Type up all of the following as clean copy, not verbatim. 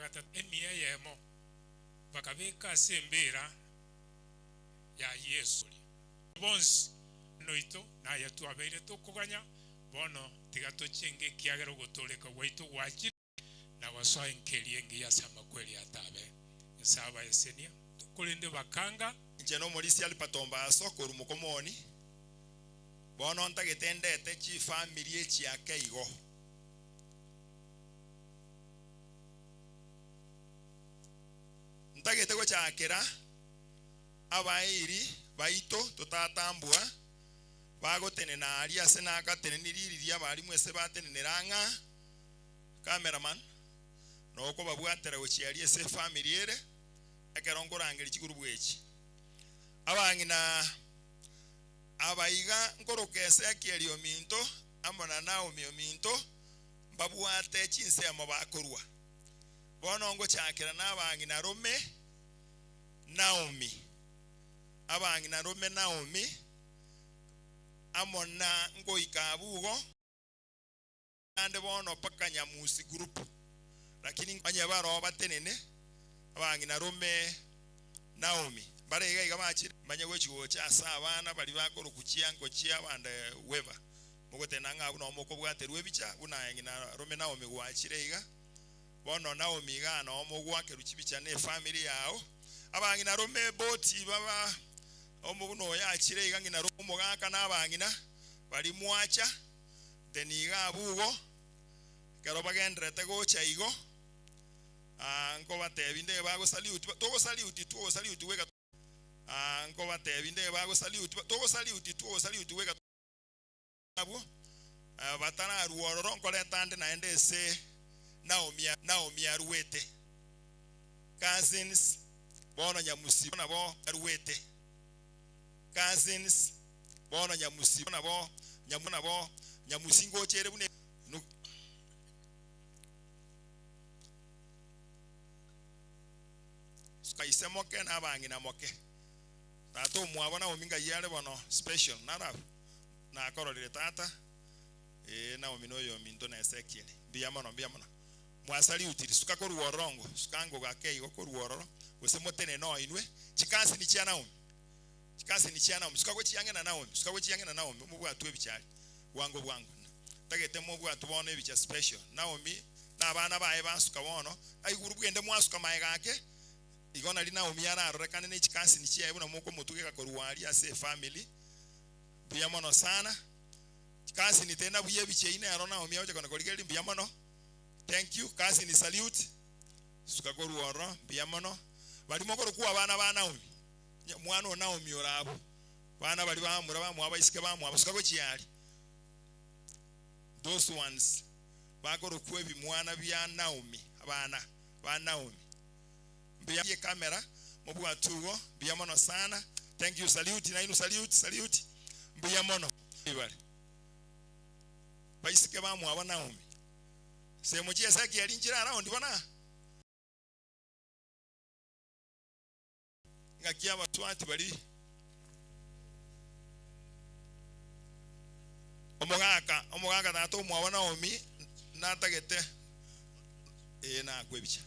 gatato emia eyemo, bakabeka ase embeera ya Yeso oria. Bonsi noito naye twabeire tokoganya, bono tiga tochenge ekiagera ogotooreka gwaito gwachire na gosoa enka eria engiya ase amakweri atabe. Nyasae abaesenie, korende bakanga. Inche nomorisia Alberto Ombaso korwa Mokomoni, bono ntagete ndete chifamiri echi ake igo. Ntagete gochakera abaeiri baito totatambua bagotenena aria ase nagatenenirie riria abarimu ase batenenera ang'a cameraman nokobabwatera gochia aria ase efamiri ere ekero nkorangeria chigurubu echi. Abang'ina aba iga nkoroka Ezekieli ominto amo na Naomi ominto mbabwate chinsemo bakorua. Bono ngochakera nabang'ina rome Naomi, abang'ina rome Naomi, amo na ngoika abwo igo, naende bono mpaka Nyamusi group, lakini onye baroo batenene, abang'ina rome Naomi, mbare iga iga bachire, mbanye gochi gocha ase abana baria bakorokwa chianko chia abande Weber, mogotenena ng'a abwo nabo mokobwaterwa ebicha, buna aye ng'ina rome Naomi gwachire iga. Bono Naomi igaa noo mogwakerwa chibicha ne efamiri yao. Abang'ina rome eboti baba omo buna oyo achire iga ng'ina rome omogaka na abang'ina baria mwacha then iga abwo igo ekero bagendererete gocha igo ah nkobatebi nde bagosaluti togosaluti twogosaluti goika ah nkobatebi nde bagosaluti togosaluti twogosaluti goika Abwo batararua ororo nkoreta ande naende ase Naomi, Naomi aruete. Cousins, bono nyamusi nabo aruete. Cousins, bono nyamusi nabo nyamu nabo nyamusi ngocha ere buna nu. Suka ise moke na abang'ina moke. Tata omwabo Naomi ngai are bono special narabu. Nakororire tata, ee, Naomi noyominto na Ezekieli. Mbuya mono, mbuya mono. Mwasaliutiri, suka korwa ororo ngo, suka ngo gake igo korwa ororo, gose motenene oo inwe, chikasini chia Naomi, chikasini chia Naomi, suka gochia ang'e na Naomi, suka gochia ang'e na Naomi, mobwatwe ebicha aria, bwango bwango. Ntagete mobwatwe bono ebicha special. Naomi na abana baye basuka bono, aiguru bwende mwasuka maega ake, igo nari Naomi ararorekane ne chikasini chiaye buna mokomotugeka korwa aria ase efamily. Mbuya mono sana. Cousin tena buya ebicha eyio nero Naomi agocha kona korigereria mbuya mono. Thank you cousin salute. Suka korwa ororo mbuya mono. Baria mokorokwa abana ba Naomi. Mwana o Naomi ore abwo. Bana baria bamura bamwabo abaiseke bamwabo suka gochia aria. Those ones bakorokwa ebimwana bia Naomi abana ba Naomi. Mbuya camera mobwate igo mbuya mono sana thank you salute nainwe salute salute mbuya mono ibare baisike bamwabo Naomi semo chia Ezekiel nchire around bona ng'aki abaswati bari omogaka omogaka tata omwabo Naomi natagete ee nakwe ebicha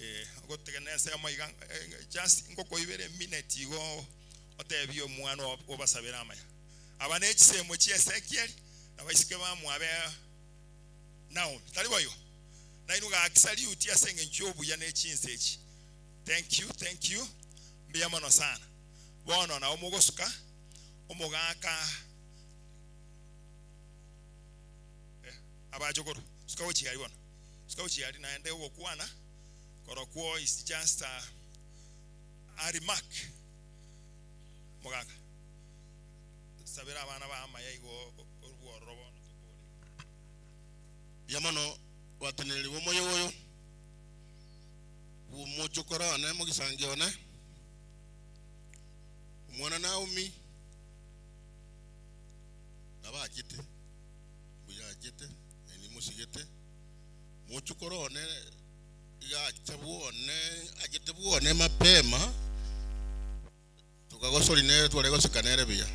Eh, ogotegena ensemo iga eh, just ngokoibera eminute igo otebie omwana oo obasabere amaya. Aba ne chisemo chia Ezekiel na baisike bamwabe Naomi. Tari boigo? Nainwe gaki salute ase eng'encho y'obuya ne chinsa echi. Thank you, thank you. Mbuya mono sana. Bono nabo mogosuka omogaka eh, abachokoro suka gochia aria bono. Suka gochia aria naende ogokwana korokwo is just a, a remark. Mogaka sabera abana ba amaya igo orwo bono tokore. Mbuya mono gwateneneri bw'omoyo oyo bw'omochokoro one mogisangi one, omwana Naomi, nabachete, mbuya achete, naende nimosigete, mochokoro one iga acha bwone, achete bwone mapema, Tokagosori nere tware goseka nere buya.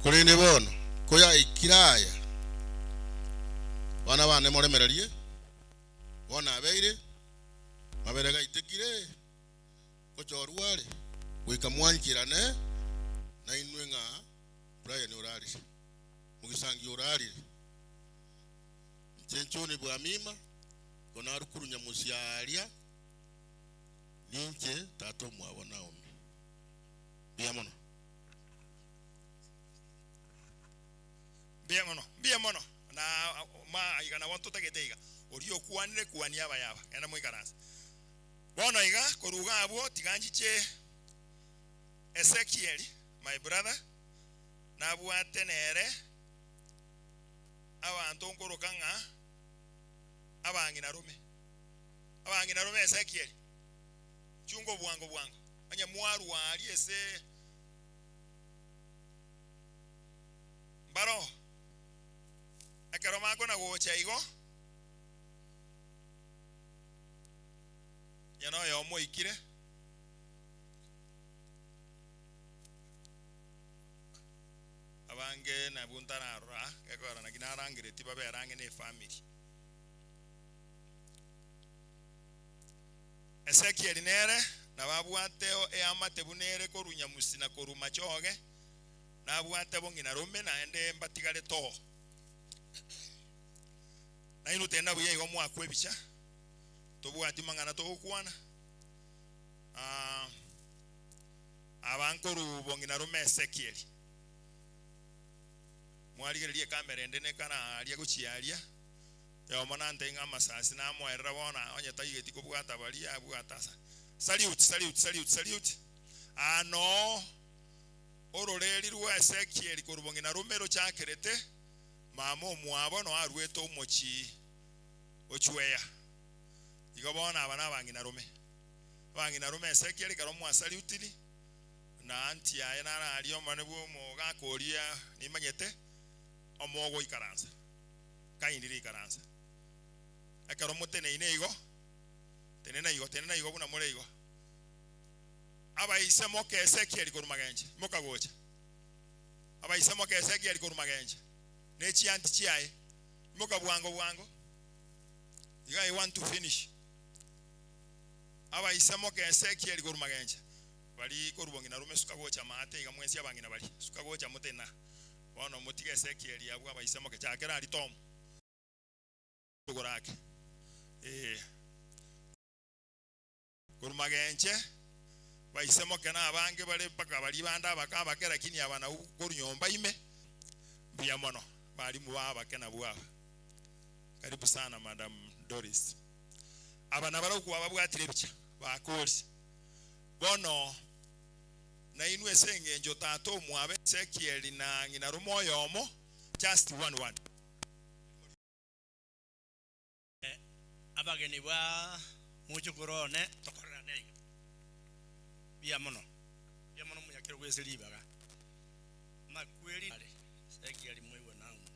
Korende bono, koyaikire aya, Abana bane moremererie, bono abeire, mabere gaitekire, ngochorwa are, goika mwancherane nainwe ng'a Brian orarire, mogisangio orarire. Inche John Bwamima, igo narukuru nyamosia aaria, ninche tata omwabo Naomi. Mbuya mono. Mbuya mono, mbuya mono. Na ma iga nabo ntotagete iga. Oria okwanire kwania abaya aba. Genda moikaranse. Bono iga, korwa iga abwo tiga nchiche Ezekiel, my brother, nabwate nere abanto nkoroka ng'a abang'ina rome. Abang'ina rome Ezekiel, chunga obwango bwango. Onye mwarwa aria ase Mbaro, ekero makona gocha igo, onye noyomo oikire, abange nabwo ntararora, gekogera naki narangeretie babere ang'e na efamiri. Ezekieli nere nabo abwate eamate buna ere korwa nyamusi na korwa machoge, nabwate bong'ina rome naende mbatigarete oo. Nainwe tenda buya igo mwakwa ebicha, tobwati mang'ana togokwana. Ah, aba nkorwa bong'ina rome Ezekieli. Mwarigereria ekamera ende nekana aria gochia aria, Yomo nantebie ng'a amasasi namoerera bono onye taigeti kobwata baria abwate asa. Salute, salute, salute, salute. Aa noo ororeri rwa Ezekieli korwa bong'ina rome rochakerete, mama omwabo noo aruete omochie ochweya. Igo bono aba nabang'ina rome. Abang'ina rome Ezekieli ekero mwasaliutiri, na auntie aye naro aria omone bwa omogaka oria nimanyete, omogoikaransa. Kaini rikaransa. Ekero moteneine igo, tenena igo, tenena igo buna more igo. Abaise moka Ezekieli korwa magenche, imoka gocha. Abaise moka Ezekieli korwa magenche, ne chianti chiaye, imoka bwango bwango. Iga I want to finish. Abaise moka Ezekieli korwa magenche, bari korwa bong'ina rome suka gocha maate iga mwensi abang'ina bari, suka gocha motena. Bono motige Ezekieli abwo abaise moke chakera aria Tom igoro ake. Ee. Korwa magenche baise moke na abange bare mpaka baria bande abake abake lakini aba nabwo korwa nyomba ime mbuya mono barimu ba abake nabwo aba. Karibu sana Madam Doris. Aba nabarabwo kwababwatire ebicha bakori. Bono Nainwe ase engencho tata omwabo Ezekieli na ng'ina rome oyomo, just one word. Abageni ba mochokoro one tokorerane iga. Mbuya mono, mbuya mono monyakere gwese ribaga. Amakweri are Ezekieli moigwe nang'o.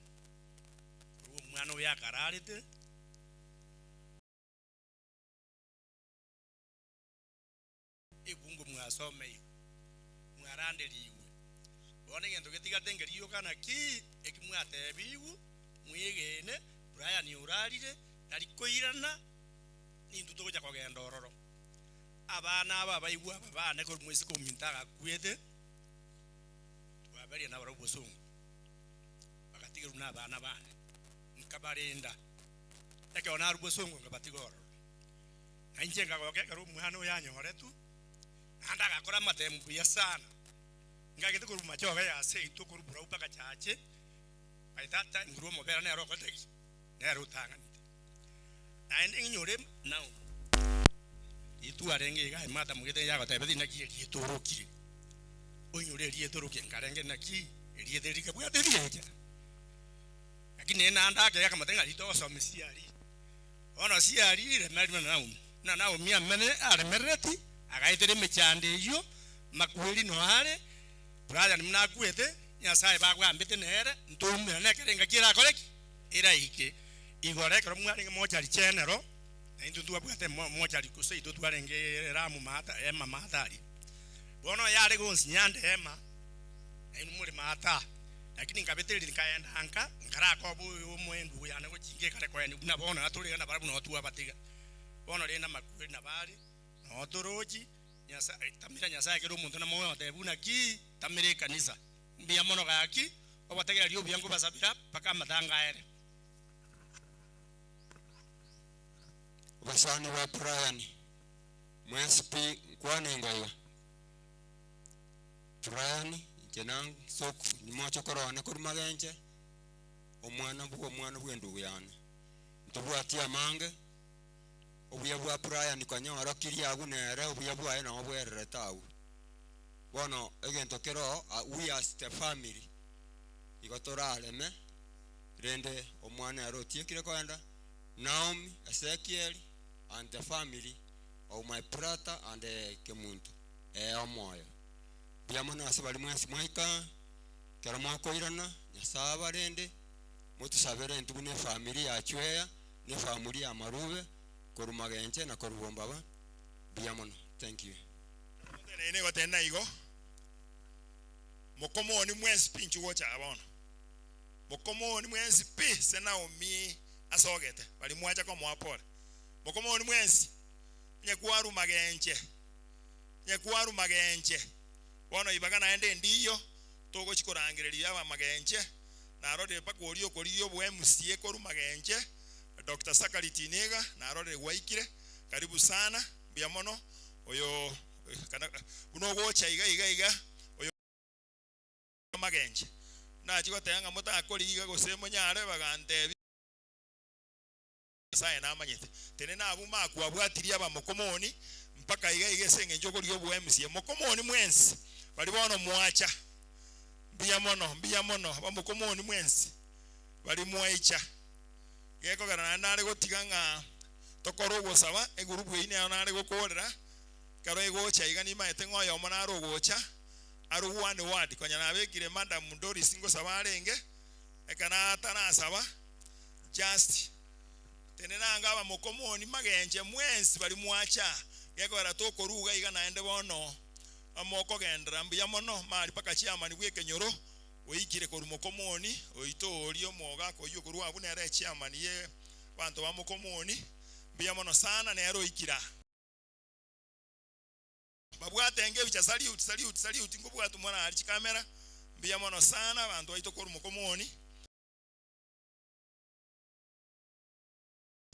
Korwa omwana oyo akararete. Ebungo mwasomeirwe, mwaranderigwe. Bono egento getigarete nkerioka naki eki mwatebigwe, mwegene, Brian orarire, tari koirana, nintwe togocha kogenda ororo. Abana aba abaigwa aba bane korwa moiseke ominto agakwete, twaberia nabarabwo bosongo, bagatigerwa na abana bane, nkabarenda. Ekero narwa bosongo nkabatiga ororo. Na inche nkagoka ekero omwana oyo anyoretwe, naende agakora amatemu buya sana. Ngagete korwa machoge ya seito korwa burau mpaka chache, by that time korwa omobere nere okorete ki? Nere otang'anete. Naende ng'inyore Naomi, rituko arenge iga aye Martha mogete yagotebete naki erieta orokire. Oinyore erieta orokie nkarenge naki erieta eri rikabwate ebirecha. Lakini nere naende akeiga akamotebia ng'a rita ogosoma esiari. Bono siarire merima na Naomi, buna Naomi amene aremerereti, agaetera emechando eyio, makweri noare, Brian buna akwete, Nyasae bagwambete nere, ntoumerane ekero engaki erakore ki? Eraike. Igoro ekero mwarenge mochari chenero, na intwe ntwabwate mochari gose intwe twarenge Ramu maata ema maata aria. Bono oyare gonsinya ande ema, nainwe more maata. Lakini nkabetereria nkaenda nka, nkarakoba oyo omoendugu yane gochinga ekare koenia buna bono natore iga nabarabwo noo twabatiga. Bono rende amakweri nabo are, noo torochi, Nyasae, tamera Nyasae kera omonto namoe ogotebi buna ki, tamera ekanisa. Mbuya mono gaki, obotegereri obuya nkobasabera mpaka amatanga aere. Obosani bwa Brian, mwensi pi nkwane ingo iga. Brian, inche nansoku nimoche korora korwa magenche, omwana bwa omwana bwa endugu yane. Ntobwati amange, obuya bwa Brian konyorokirie agwo nere obuya bwaye nabo bwererete agwo. Bono egento kere oo, we as the family, igo torareme, rende omwana ere otiekire kogenda, Naomi, Ezekiel, and the family of my brother and Kemunto, ee omoyo. Mbuya mono ase baria mwensi mwaika, ekero mwakoirana, Nyasae abarende, motusabere intwe buna efamiri ya Chweya, na efamiri ya Marube, korwa Magenche na korwa Bombaba, mbuya mono. Thank you. Oteneine gotena igo, mokomoni mwensi pi inchuo gocha aa bono. Mokomoni mwensi pi se Naomi asogete, baria mwacha komoa pole. Mokomoni mwensi, onye kwarwa magenche, onye kwarwa magenche, bono ibaga naende endiyo, togochi korangereria abamagenche, narorire mpaka oria okorigia obo MCA korwa magenche, Doctor Sakari Tiniga, narorire gwaikire, karibu sana, mbuya mono, oyo kana buna ogocha iga iga iga, oyo magenche. Nachia goteba ng'a motakorigia iga gose monyare, bagantebia. Nyasae namanyete. Tenena abwo makwabwatirie abamokomoni mpaka iga iga ase engencho okorigia oboMCA. Mokomoni mwensi baria bono mwacha. Mbuya mono, mbuya mono abamokomoni mwensi baria mwaicha. Gekogera naende nare gotiga ng'a tokore ogosaba, egurupu eyio nero nare gokorera, ekero egocha iga nimaete ng'a oyomo nare ogocha, are one word, konya nabekire Madam Doris ngosaba arenge, ekero atarasaba, Just tenena anga abamokomoni magenche mwensi baria mwacha, gekogera tokoruga iga naende bono mokogenderera mbuya mono mari mpaka chairman bw'ekenyoro oikire korwa mokomoni oito oria omogaka oyio okorwa abwo nere echairman ye abanto ba mokomoni mbuya mono sana nere oikire aa. Babwatenge ebicha salute salute salute nkobwatwa mwana aria chikamera mbuya mono sana abanto baito korwa mokomoni.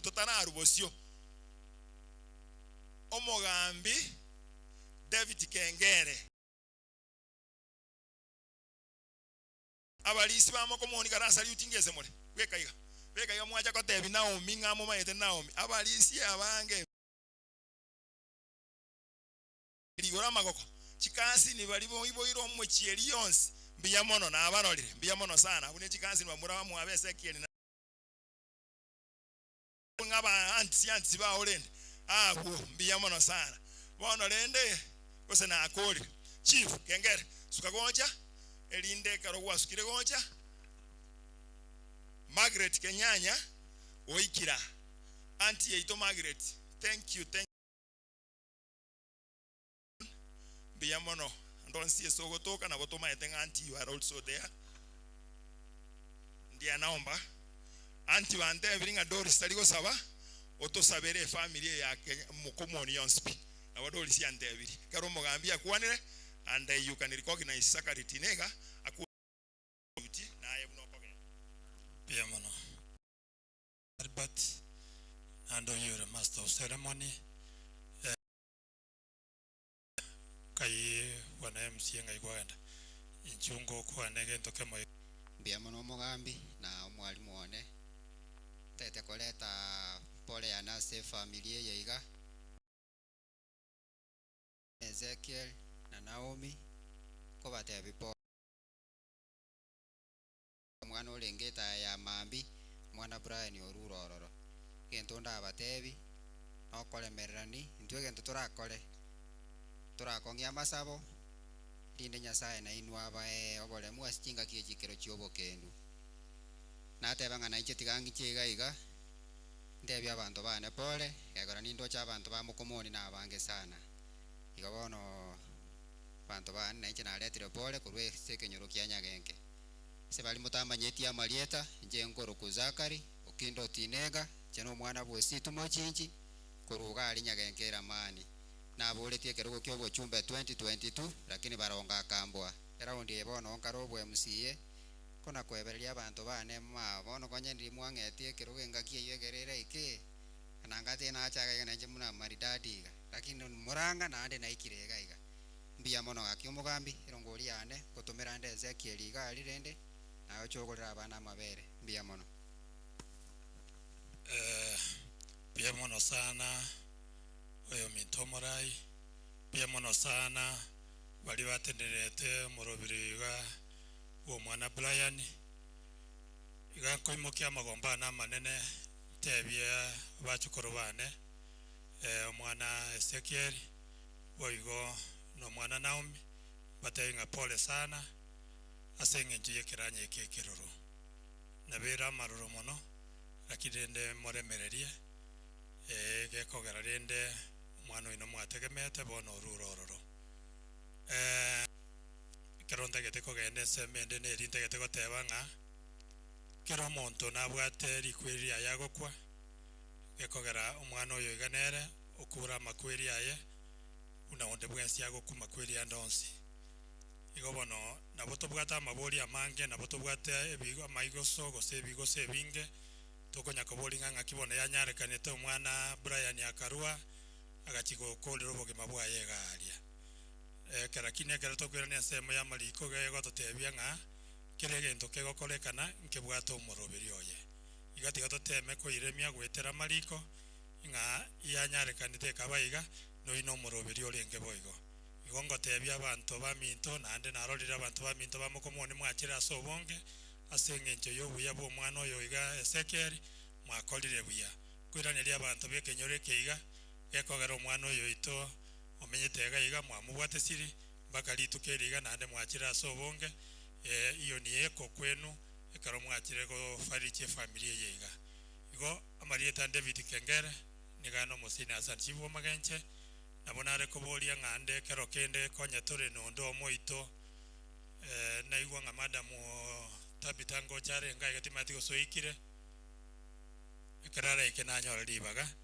Totararwa bosio. Omogambi David Kengere. Abarisi bamokomoni kare asariuti ngese more. Bweka iga. Beka iga mwacha kotebi Naomi ng'a momaete Naomi. Abarisi abange. Rigoro amagoko. Chikasini baria boiboire omochie eria yonsi, mbuya mono, nabarorire, mbuya mono sana. Abwo ne chikasini bamura bamwabo Ezekieli na ng'a aba aunts aunts bao rende abwo mbuya mono sana. Bono rende gose nakorire. Chief, kengere, suka gocha, erinde ekero gwasukire gocha, Margaret Kenyanya oikire aa. Aunty yaito Margaret, thank you, thank. Mbuya mono. Ande onsi ase ogotoka nabo tomaete ng'a aunty you are also there. Ndiye naomba. Aunty bantebiri ng'a Doris tari gosaba, otosabere efamily eye ya Kenya mokomoni yonsi pi. Nabo Doris antebiri. Ekero omogambi akwanire and you can recognize Zachary Tinega akuti naye buna okogenda. Mbuya mono Albert, naende oyio ore master of ceremony. Nkai bwana MCA ng'ai kwagenda? Inchuo ngokwana egento kemo iga. Mbuya mono omogambi na omwalimu one, ntagete koreta pole yane ase efamiri eye iga. Ezekiel na Naomi nkobatebia pole. Omwana orenge etaya ya mambia, omwana Brian orure ororo. Egento ndabatebi, nokoremererani, intwe egento torakore, torakong'ie amasabo, rinde Nyasae nainwe abae oboremu ase chingaki echi ekero chi'obokendu. Nateba ng'a nainche tiga ng'iche iga iga, ntebie abanto bane pole, gekogera nindoche abanto ba Mokomoni nabange sana. Igo bono, abanto bane nainche naretire pole korwa ase ekenyoro kia Nyagenke. Ase baria motamanyeti amarieta, inche nkorokwa Zakari, okindo Tinega, inche nomwana bw'Esitu mochinchi, korwa iga aria Nyagenka Eramani. Naboretie ekerogo ki'obochumbe 2022, lakini barongo akamboa. Eraundi eye bono nkare obwa MCA, kona koebereria abanto bane ma bono konye ndiri mwang'etie ekerogo engaki eyio ekero eraike, nanga tinacha iga iga nainche buna maridadi iga, lakini moranga naende naikire iga iga. Mbuya mono gaki omogambi, erongori yane, ngotomera nde Ezekiel iga aria rende, naye oche ogorere abana amabere. Mbuya mono. Mbuya mono sana oyominto omorai, mbuya mono sana baria batendererete omorobiri iga bw'omwana Brian, iga nkoimokia amagombo ane amanene ntebie abachukuru bane, omwana Ezekiel, boigo nomwana Naomi, mbatebie ng'a pole sana ase eng'encho y'ekeranya eke ekeroro. Nabeire amaroro mono, lakini rende moremererie, ee, gekogera rende omwana oino mwategemeete bono orure ororo. Ekero ntagete kogenda ensemo ende neri ntagete goteba ng'a kera omonto nabwate rikweri riaye agokwa, gekogera omwana oyo iga nere okure amakweri aye buna onde bwensi agokwa makweri ande onsi. Igo bono nabo tobwate amabori amange, nabo tobwate ebigo amaigoso gose ebigoso ebinge, tokonya koboria ng'a ng'aki bono yanyarekanete omwana Brian akarua agachia gokorera obogima bwaye iga aria. Ekero lakini ekero tokoirana ensemo y'amariko iga egototebia ng'a kera egento kegokorekana nkebwate omoroberi oye. Iga tiga toteme koiremia goetera amariko ng'a yanyarekanete ekaba iga, noyio nomoroberi orenge boigo. Igo ngotebia abanto baminto, naende narorire abanto baminto bamokomoni mwachire ase obonge, ase engencho y'obuya bw'omwana oyo iga Ezekieli, mwakorire buya. Nkoiraneria abanto b'ekenyoro eke iga, gekogera omwana oyo oito omenyete iga iga mwamobwatesiri mpaka rituko eri iga naende mwachire ase obonge, ee, iyo nieko kwenu ekero mwachire gofariji efamiri eye iga. Igo amarieta a David Kengere nigo ane omosini ase Chief bw'Omagenche, nabo nare koboria ng'a ande ekero kende konye tore nonde omoito, naigwa ng'a madam Tabitha ngocha arenge aiga timanyeti gose oikire, ekero araike nanyore ribaga,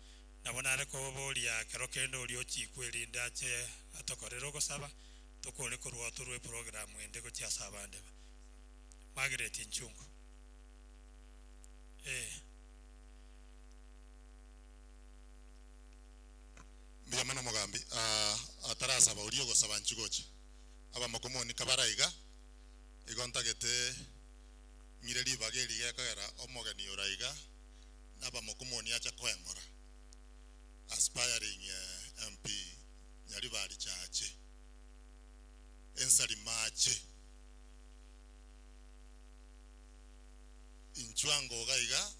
nabo nare koboria ekero kende oria ochikwe erinde ache atokorere ogosaba, tokore korwa torwe eprogram ende gochia ase abande ba. Margaret Nchungu. Eh. Mbuya mono omogambi, ah, atarasaba oria ogosaba nchigoche. Abamokomoni kabara iga, igo ntagete ng'ire ribaga eri gekogera omogeni ore aiga na abamokomoni ache koeng'ora. Aspiring MP Nyaribari Chache, Ensarima ache. Inchuo ango iga iga,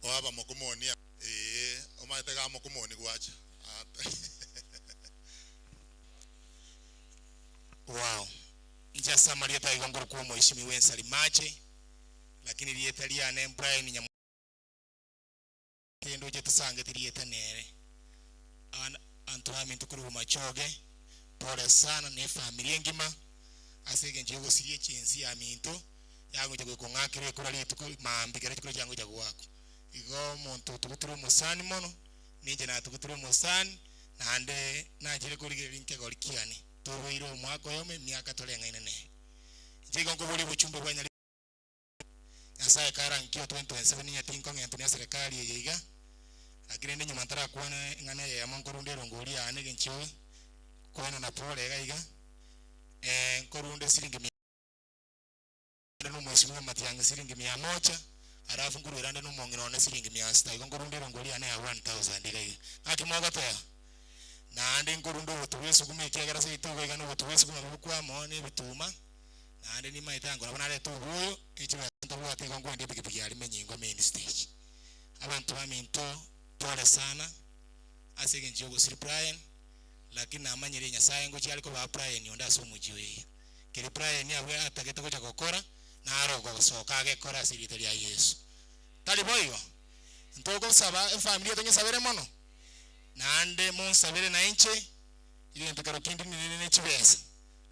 oa abamokomoni ee, omanyete iga mokomoni gwacha. Wow. Inche ase amarieta aiga nkorokwa omoishimi ensari mache, lakini rieta riane Brian Nyamu kende oche tosangete rieta nere. An anto baminto korwa Bomachoge, pole sana na efamiri engima ase engencho yogosiria echensi yaminto yagocha goikong'akera ekura rituko maambia ekero chikura chiagocha goakwa. Igo omonto otugutire omosani mono, ninche natugutire omosani, naende nachire korigereria nkegori kiane. Tobeire omwaka oyomo emiaka toreng'aine nere. Inche igo nkoboria obochumbe bwa Nyaribari, Nyasae karankio 2027 ninya tinkong'entwa ne eserekari eye iga, lakini rende nyuma ntarakwana eng'ana eyemo nkorunda erongori yane egenchio koenana pole iga iga, nkorunda esiringi mia ande na omweshimiwa Matiang'i siringi mia moja, alafu nkoruera ande na omong'ina one siringi mia sita, igo nkorunda erongori yane ya 1000 iga iga. Ng'aki mogoteba? Naende nkorunda obotu bwa esukuma ekiagera seito iga iga na obotu bwa esukuma bokwama na ebituma, naende nimaete ango nabo narete oboyo, ne chibesa ntabwate igo nkoenda epikipiki aria Menyingo main stage. Abanto baminto pole sana ase eng'encho ya ogosiri Brian, lakini namanyire Nyasaye ngochia are kobaa Brian onde ase omochie oyo iga. Keria Brian abwe atagete gocha gokora, naro ogosoka agekore ase erieta ria Yeso. Tari boigo? Ntogosaba efamiri yaito nyesabere mono, naende monsabere nainche, egento kero kende ninde ne chibesa,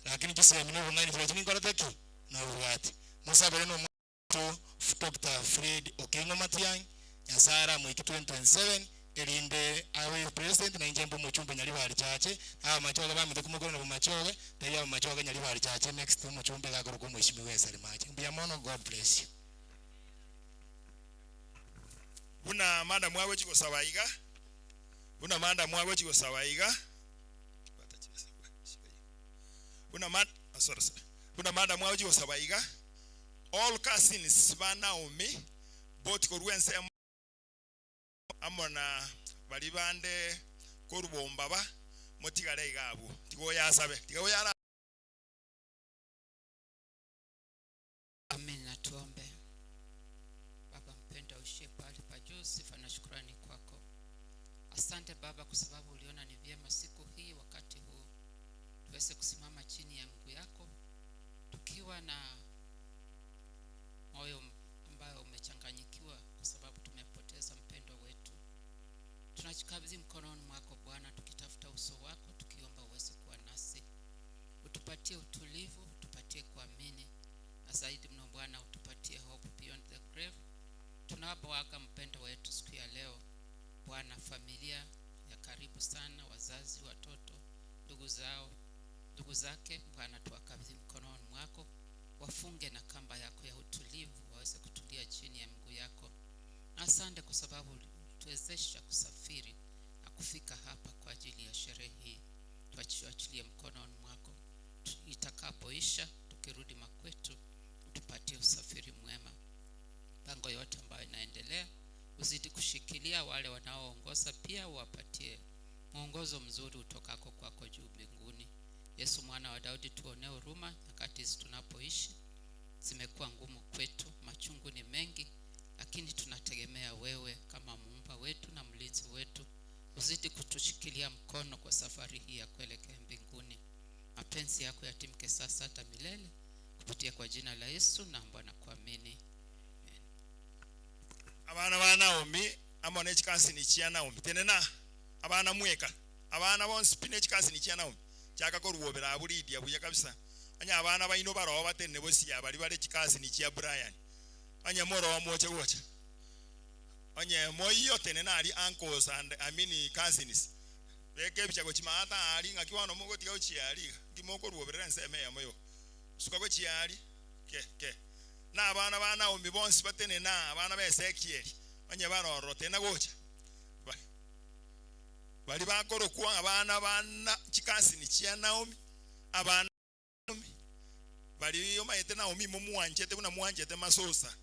lakini chisemi na obong'aini chirochio ninkorete ki? Nobwate. Mosabere na omwana oito Doctor Fred Okengo Matiang'i, Nyasae aramoike 2027 erinde abe president na inche mbe omochumbe Nyaribari Chache, na abamachoge bamete komokorana bomachoge, tebia abamachoge Nyaribari Chache next omochumbe iga akorokwa omweshimiwa Esari Mache. Mbuya mono, God bless you. Buna madam agochi gosaba iga, buna madam agochi gosaba iga, buna ma, sorry, sorry. Buna madam agochi gosaba iga, all cousins ba Naomi, both korwa ensemo amo na baria bande korwa bombaba, motigare iga abwo. Tiga oyasabe, tiga oyara. Amen na tuombe. Baba mpendwa uishie pahali pa juu, sifa na shukrani kwako. Asante Baba kwa sababu uliona ni vyema siku hii, wakati huu tuweze kusimama chini ya miguu yako tukiwa na moyo ambayo umechanganyikiwa kwa sababu tumepoteza mpendwa wetu. Tunajikabidhi mkononi mwako Bwana, tukitafuta uso wako, tukiomba uweze kuwa nasi, utupatie utulivu, utupatie kuamini, na zaidi mno Bwana, utupatie hope beyond the grave. Tunapoaga mpendo wetu siku ya leo Bwana, familia ya karibu sana, wazazi, watoto, ndugu zao, ndugu zake, Bwana, tuwakabidhi mkononi mwako, wafunge na kamba yako ya utulivu, waweze kutulia chini ya miguu yako. Na asante kwa sababu ulituwezesha kusafiri na kufika hapa kwa ajili ya sherehe hii. Tuachilie mkononi mwako, itakapoisha tukirudi makwetu, utupatie usafiri mwema. Mipango yote ambayo inaendelea, uzidi kushikilia wale wanaoongoza, pia uwapatie mwongozo mzuri utokako kwako juu mbinguni. Yesu mwana wa Daudi, tuonee huruma nyakati hizi tunapoishi zimekuwa ngumu kwetu, machungu ni mengi, lakini tunategemea wewe kama muumba wetu na mlinzi wetu, uzidi kutushikilia mkono kwa safari hii ya kuelekea mbinguni. Mapenzi yako yatimke sasa hata milele, kupitia kwa jina la Yesu naomba na kuamini. Abana ba Naomi amo ne chikasini chia Naomi tenena abana mweka abana bonsi pi ne chikasini chia Naomi chaka koruobera abwo Lydia buya kabisa onye abana baino baroo batenene bosia baria bare chikasini chia Brian onye moroo moche gocha onye moiyo tenena aria uncles and I mean cousins beka ebicha gochia maata aria ng'aki bono mogotiga gochia aria iga nki mokoruoberera ensemo eyemo igo suka gochia aria ke ke. Na abana ba Naomi bonsi batenene aa, abana ba Ezekieli, onye bare ororo, tenena gocha. Baria bakorokwa abana ba chikasini chia Naomi, abana ba Naomi, baria omanyete Naomi momwanchete buna mwanchete Masosa,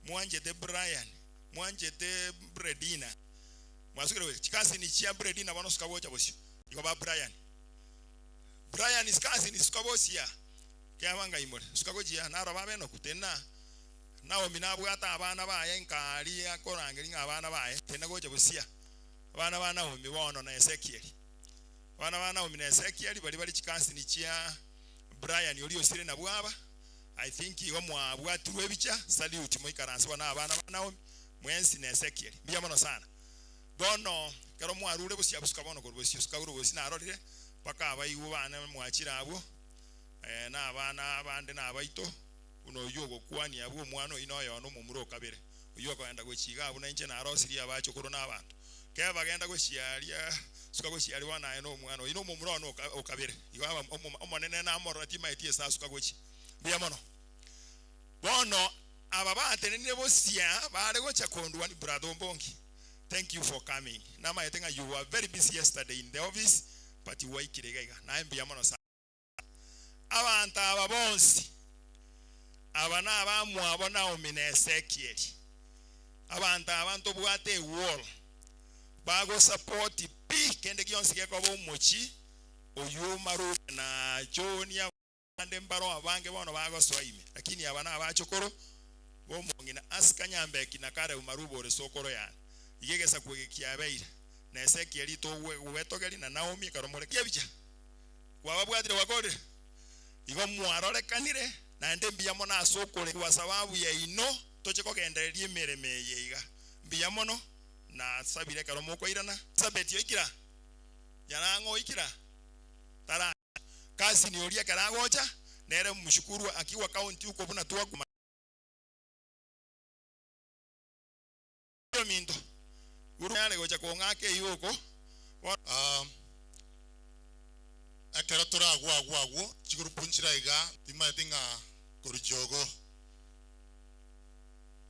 mwanchete Brian, mwanchete Bredina. Mwasukire gocha. Chikasini chia Bredina bono suka gocha bosio. Igo ba Brian. Brian chikasini suka bosia. Kiaba ngaimore, suka gochia, naro babe enoku, tenena. Naomi nabwate abana baye nkaria akorangeria ng'a abana baye, tenena gocha bosia. Abana ba Naomi bono na Ezekieli. Abana ba Naomi na Ezekieli baria bare chikasini chia Brian oria osire nabwo aba, I think igo mwabwatirwe ebicha, salute moikaranse bono abana ba Naomi, mwensi na Ezekieli. Mbuya mono sana. Bono ekero mwarure bosia suka bono korwa bosio, suka korwa bosio narorire, mpaka abaigwa bane mwachire abwo. Na abana bande nabaito, buna oyio ogokwania abwo omwana oyio noyono omomura o kabere, oyio okogenda gochia iga abwo nainche narosirie abachokoro na abanto. Kero bagenda gochia aria, suka gochia aria bono aye nomwana oyio nomomura one o kabere. Igo aba Omonene namorora timaeti ase asuka gochia. Mbuya mono. Bono aba batenenire bosia bare gocha kondwania, Brother Ombongi, thank you for coming. Namaete ng'a you were very busy yesterday in the office, but gwaikire iga iga. Naye mbuya mono sana. Abanto aba bonsi, aba nabamwabo Naomi na Ezekieli. Abanto aba ntobwate ewall, bagosapoti pi kende gionsi gekoba omochie oyio Marume na John abande mbaro abange bono bagosoa ime, lakini aba nabachokoro b'omong'ina Asika Nyambeki na Caleb Maruba ore sokoro yane. Iga egesaku eke kiabeire na Ezekieli togwetogeria na Naomi ekero more ebicha. Kwababwatire gwakorire igo mwarorekanire, naende mbuya mono ase okoregwa sababu yaino toche kogendereria emeremo eye iga. Mbuya mono, nasabire ekero mokoirana. Elizabeti oikira? Nyarang'o oikira? Tara. Cousin oria ekero agocha, nere mshukuru akiwa county huko buna twakuma. Baminto, guru yare gocha kong'aka eyio oko. Um, ekero toragwo agwo agwo, chigurupu nchire iga, timanyeti ng'a korwa jogo,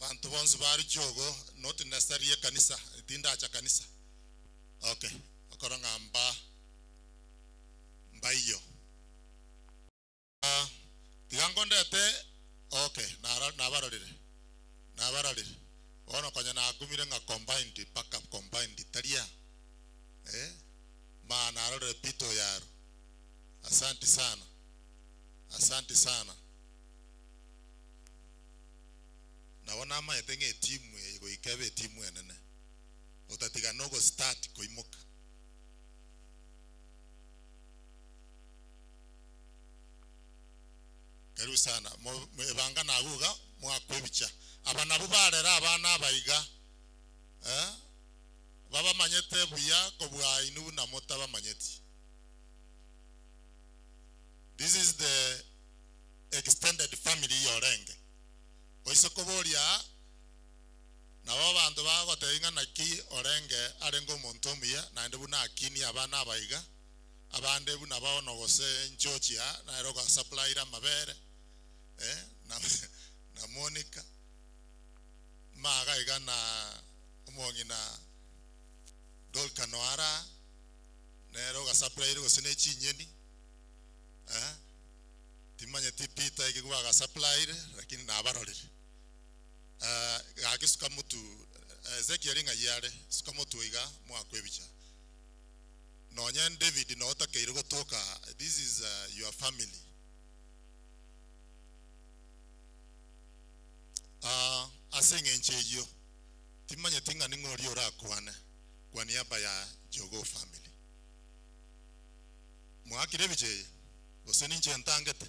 banto bonsi bare jogo, not necessarily ekanisa, tindacha kanisa. Okay, okora ng'a mba, mbaiyo. Ah, tiga nkondete, okay, nara nabarorire, nabarorire. Bono konya nakumire ng'a combined mpaka combined taria, eh, ma narorire Peter Oyaro. Asanti sana, asanti sana. Nabo namanyete ng'a etimu eye goika ebe etimu enene, otatiga na ogostart koimoka. Karibu sana. Mo- mo- Ebanga nago iga mwakwa ebicha. Aba nabwo barera abana aba iga eh, babamanyete buya kobua inwe buna motabamanyeti. This is the extended family yorenge. Oise koboria nabo abanto bagotebia ng'a naki orenge arenge omonto omuya naende buna akinie abana aba iga. Abande buna bono gose Georgia nere ogasuppliere amabere eh, na, na Monica maga iga na omong'ina Dorca Noara nere ogasuppliere gose ne chinyeni eh, timanyeti Peter eki gwagasuppliere lakini nabarorire. Eh, gaki suka motu Ezekiel ng'ai are suka motu iga mwakwa ebicha. Nonye David noo otakeire gotoka aa, this is your family. Aa ase eng'encho eyio, timanyeti ng'a ning'o oria orakwane kwa niaba ya Jogoo family. Mwakire ebicha eye? Gose ninche ntangete?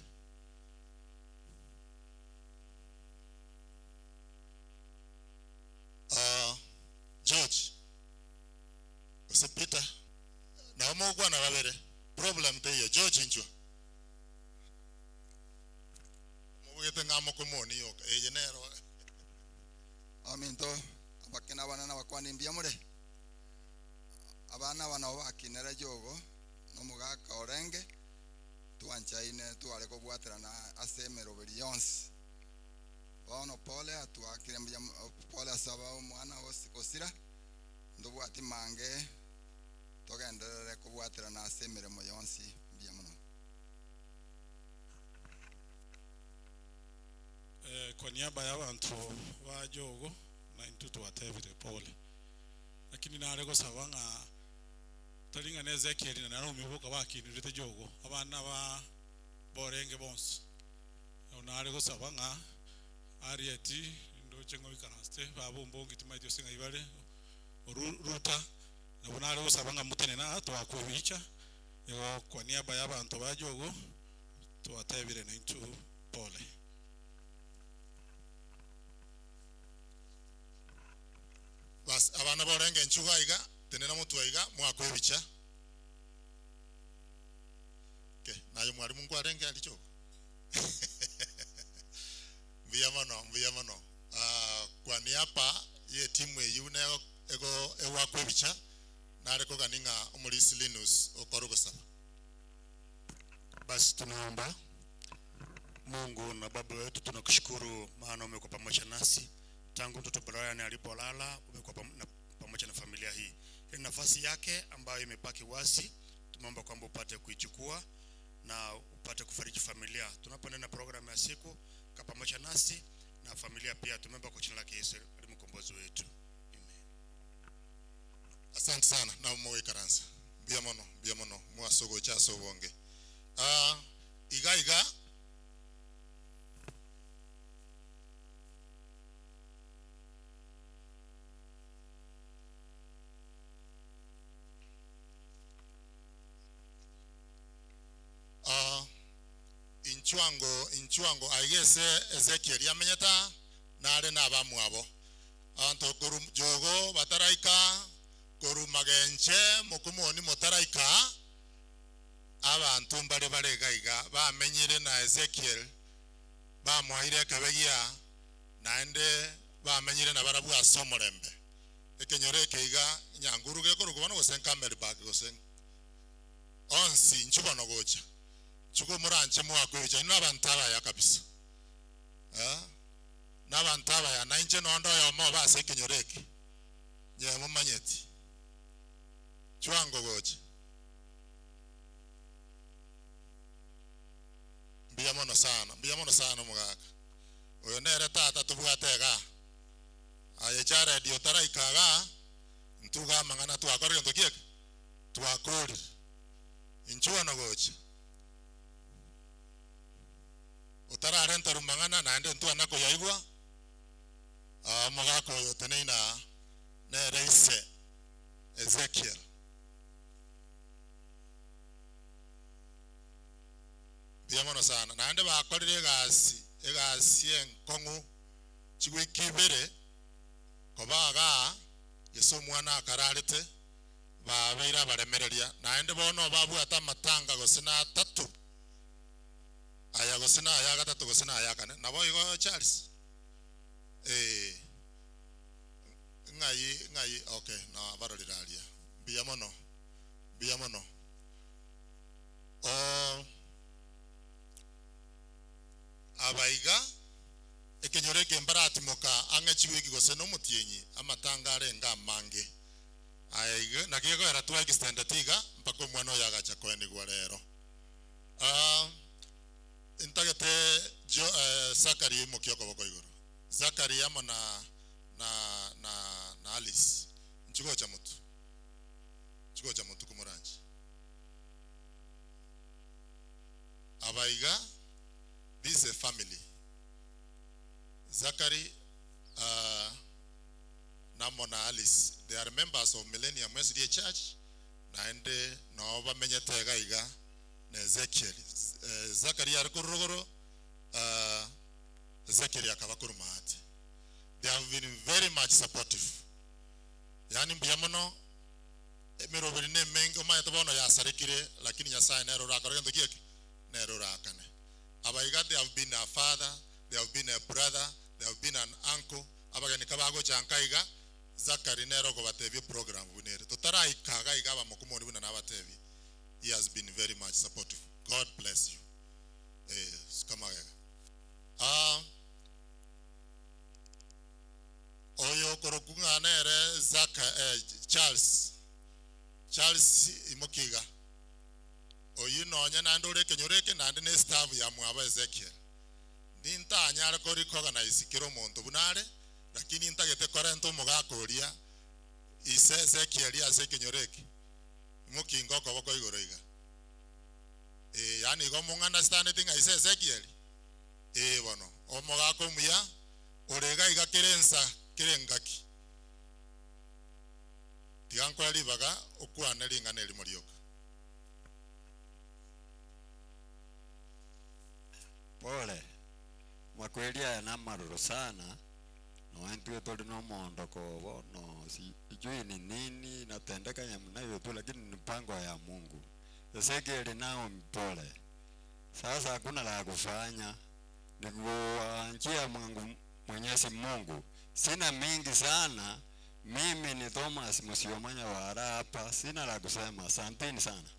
Aa George. Gose Peter, nabo mogokwana babere, problem teiyo. George inchwe. Mobegete ng'a mokomoni yoka, eye nero. Abaminto abake na abana nabakwani mbuya more? Abana aba nabo bakinere jogo na omogaka orenge, twanchaine tware kobwaterana ase emeroberi yonsi. Bono pole atwakire mbuya pole ase aba omwana gosira. Ntobwati mange togenderere kobwaterana ase emeremo yonsi. Mbuya mono. Kwa niaba ya abanto ba Jogo na intwe twatebire pole, lakini nare gosaba ng'a tari ng'a na Ezekiel na Naomi boka bakinirete Jogo, abana ba borenge bonsi. Nare gosaba ng'a Harriet ndoche ng'a oikaransete, baba ombongi timaeti gose ng'ai bare, Ru- Ruta, nabo nare gosaba ng'a motenene aa toakwe ebicha, igo kwa niaba ya abanto ba Jogo, twatebire naintwe pole. Bas, abana borenge enchuga iga, tenena motwe iga, mwakwe ebicha. Okay, naye mwalimu nkwarenge aria Jogo? Mbuya mono, mbuya mono. Ah, kwa niaba y'etimu eyio buna ego ego egoakwa ebicha, nare kogani ng'a omorisi Linus okore ogosaba. Basi tunaomba. Mungu na Baba wetu, tunakushukuru maana umekuwa pamoja nasi tangu mtoto Brian alipolala, umekuwa pam- na- pamoja na familia hii. Ile nafasi yake ambayo imebaki wazi, tumeomba kwamba upate kuichukua na upate kufariji familia. Tunapoenda na programu ya siku, kaa pamoja nasi na familia pia. Tumeomba kwa jina lake Yesu aliye mkombozi wetu. Asante sana nabo mogoikaransa. Mbuya mono, mbuya mono mwase ogocha ase obonge. Ah, iga iga Ah, inchwango inchwango aiga ase Ezekiel amenyete aa, nare nabamwabo. Abanto korwa jogo bataraika, korwa magenche mokumoni motaraika, abanto mbare bare iga iga bamenyire na Ezekiel, bamoeire ekebe gia, naende bamenyire nabarabwo ase omorembe. Ekenyoro eke iga Nyanguru gekorokwa bono gose Nkamelbak gose onsi inchuo bono gocha. Inchuo moranche moakwe ebicha inwe nabanto abaya kabisa. Eh, nabanto abaya na inche nonde oyomo obe ase ekenyoro eke. Inye momanyeti. Chwango gocha. Mbuya mono sana, mbuya mono sana omogaka. Oyo nere tata tobwate igaa. Aye Jared otaraika igaa, ntuga amang'ana twakora gento ki eke? Twakorire. Inchuo bono gocha. Otararenta rumang'ana naende ntwana koyaigwa, ah, omogaka oyo oteneine aa nere ise Ezekiel. Mbuya mono sana. Naende bakorire egasi, egasi enkong'u chiwiki ibere koba igaa, gese omwana akararete, babeire abaremereria. Naende bono babwate amatanga gose na atato, aya gose na aya gatato gose na aya kane. Naboigo Charles? Eh, ng'ai, ng'ai, okay, nabarorire aria. Mbuya mono, mbuya mono. Oo, aba iga, ekenyoro eke mbaratimoka ang'e chiwiki gose nomotienyi, amatanga arenge amange. Aya iga, naki gekoera twa extended iga mpaka omwana oyo agacha koenigwa rero. Ah, ntagete Jo, eh, Zachary oimokie okoboko igoro. Zachary amo na, na, na, na Alice, nchigocha motwe, nchigocha motwe komoranche. Aba iga, this is a family. Zachary uh, namo na Alice, they are members of Millennium SDA Church, naende noo bamenyete iga iga na Ezekiel. Eh, Zachary are korwa rogoro, uh, Ezekiel akaba korwa maate. They have been very much supportive. Yaani mbuya mono Emeroberi nemenge, omanyete bono yasarekire, lakini Nyasaye nere orakore gento ki eke? Nere orakane. Aba iga they have been a father, they have been a brother, they have been an uncle, abageni kabagocha nka iga, Zachary nere okobatebia eprogram buna ere. Totaraika iga iga abamokumoni buna nabatebie, he has been very much supportive. God bless you. Eh, suka magega. Ah, Oyo okorokwa ng'a nere Zaka, eh, Charles, Charles imokia iga. Oyio nonye naende ore ekenyoro eke naende ne staff ya mwabo Ezekiel. Nintanyare ko recognize kera omonto buna are, lakini ntagete korenta omogaka oria ise Ezekiel ase ekenyoro eke. Imokia inga okoboko igoro iga. Eh, yaani igo mong'understandeti ng'a ise Ezekiel? Eh bono, omogaka omuya. Ore iga iga kera ensa, kera engaki. Tiga nkoe ribaga okwane ring'ana erimo rioka. Pole, makweri aya namaroro sana, nonya intwe tore nomoondoko bono sijui ni nini inatendeka namna hiyo tu lakini ni mpango ya Mungu. Ezekiel Naomi pole, sasa hakuna la kufanya ni kuanjia mwangu Mwenyezi Mungu. Sina mingi sana, mimi ni Thomas Musiomanya wa hapa, sina la kusema. Asanteni sana.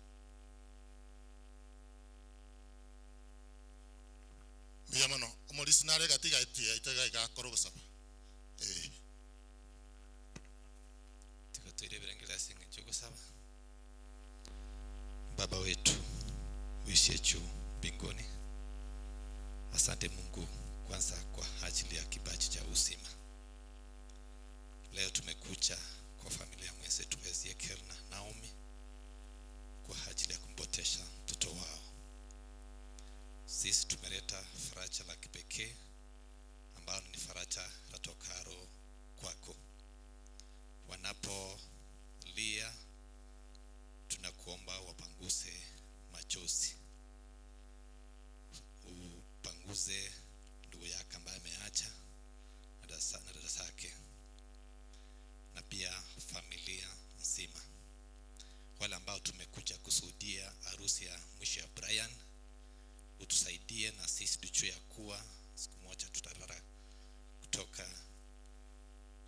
Mbuya mono. Omorisia nare gati gati yaito iga iga akore ogosaba. Eh. Tiga toire ebirengererio ase eng'encho y'ogosaba. Baba wetu uishie juu mbinguni, asante Mungu kwanza kwa ajili ya kipaji cha uzima. Leo tumekuja kwa familia mwenzetu Ezekiel na Naomi kwa ajili ya kumpotesha mtoto wao. Sisi tumeleta faraja la kipekee ambalo ni faraja la tokaro kwako. Wanapolia tunakuomba wapanguse machozi, upanguze ndugu yake ambaye ameacha na dada zake na pia familia nzima. Wale ambao tumekuja kushuhudia harusi ya mwisho ya Brian, utusaidie na sisi tujue ya kuwa siku moja tutalala kutoka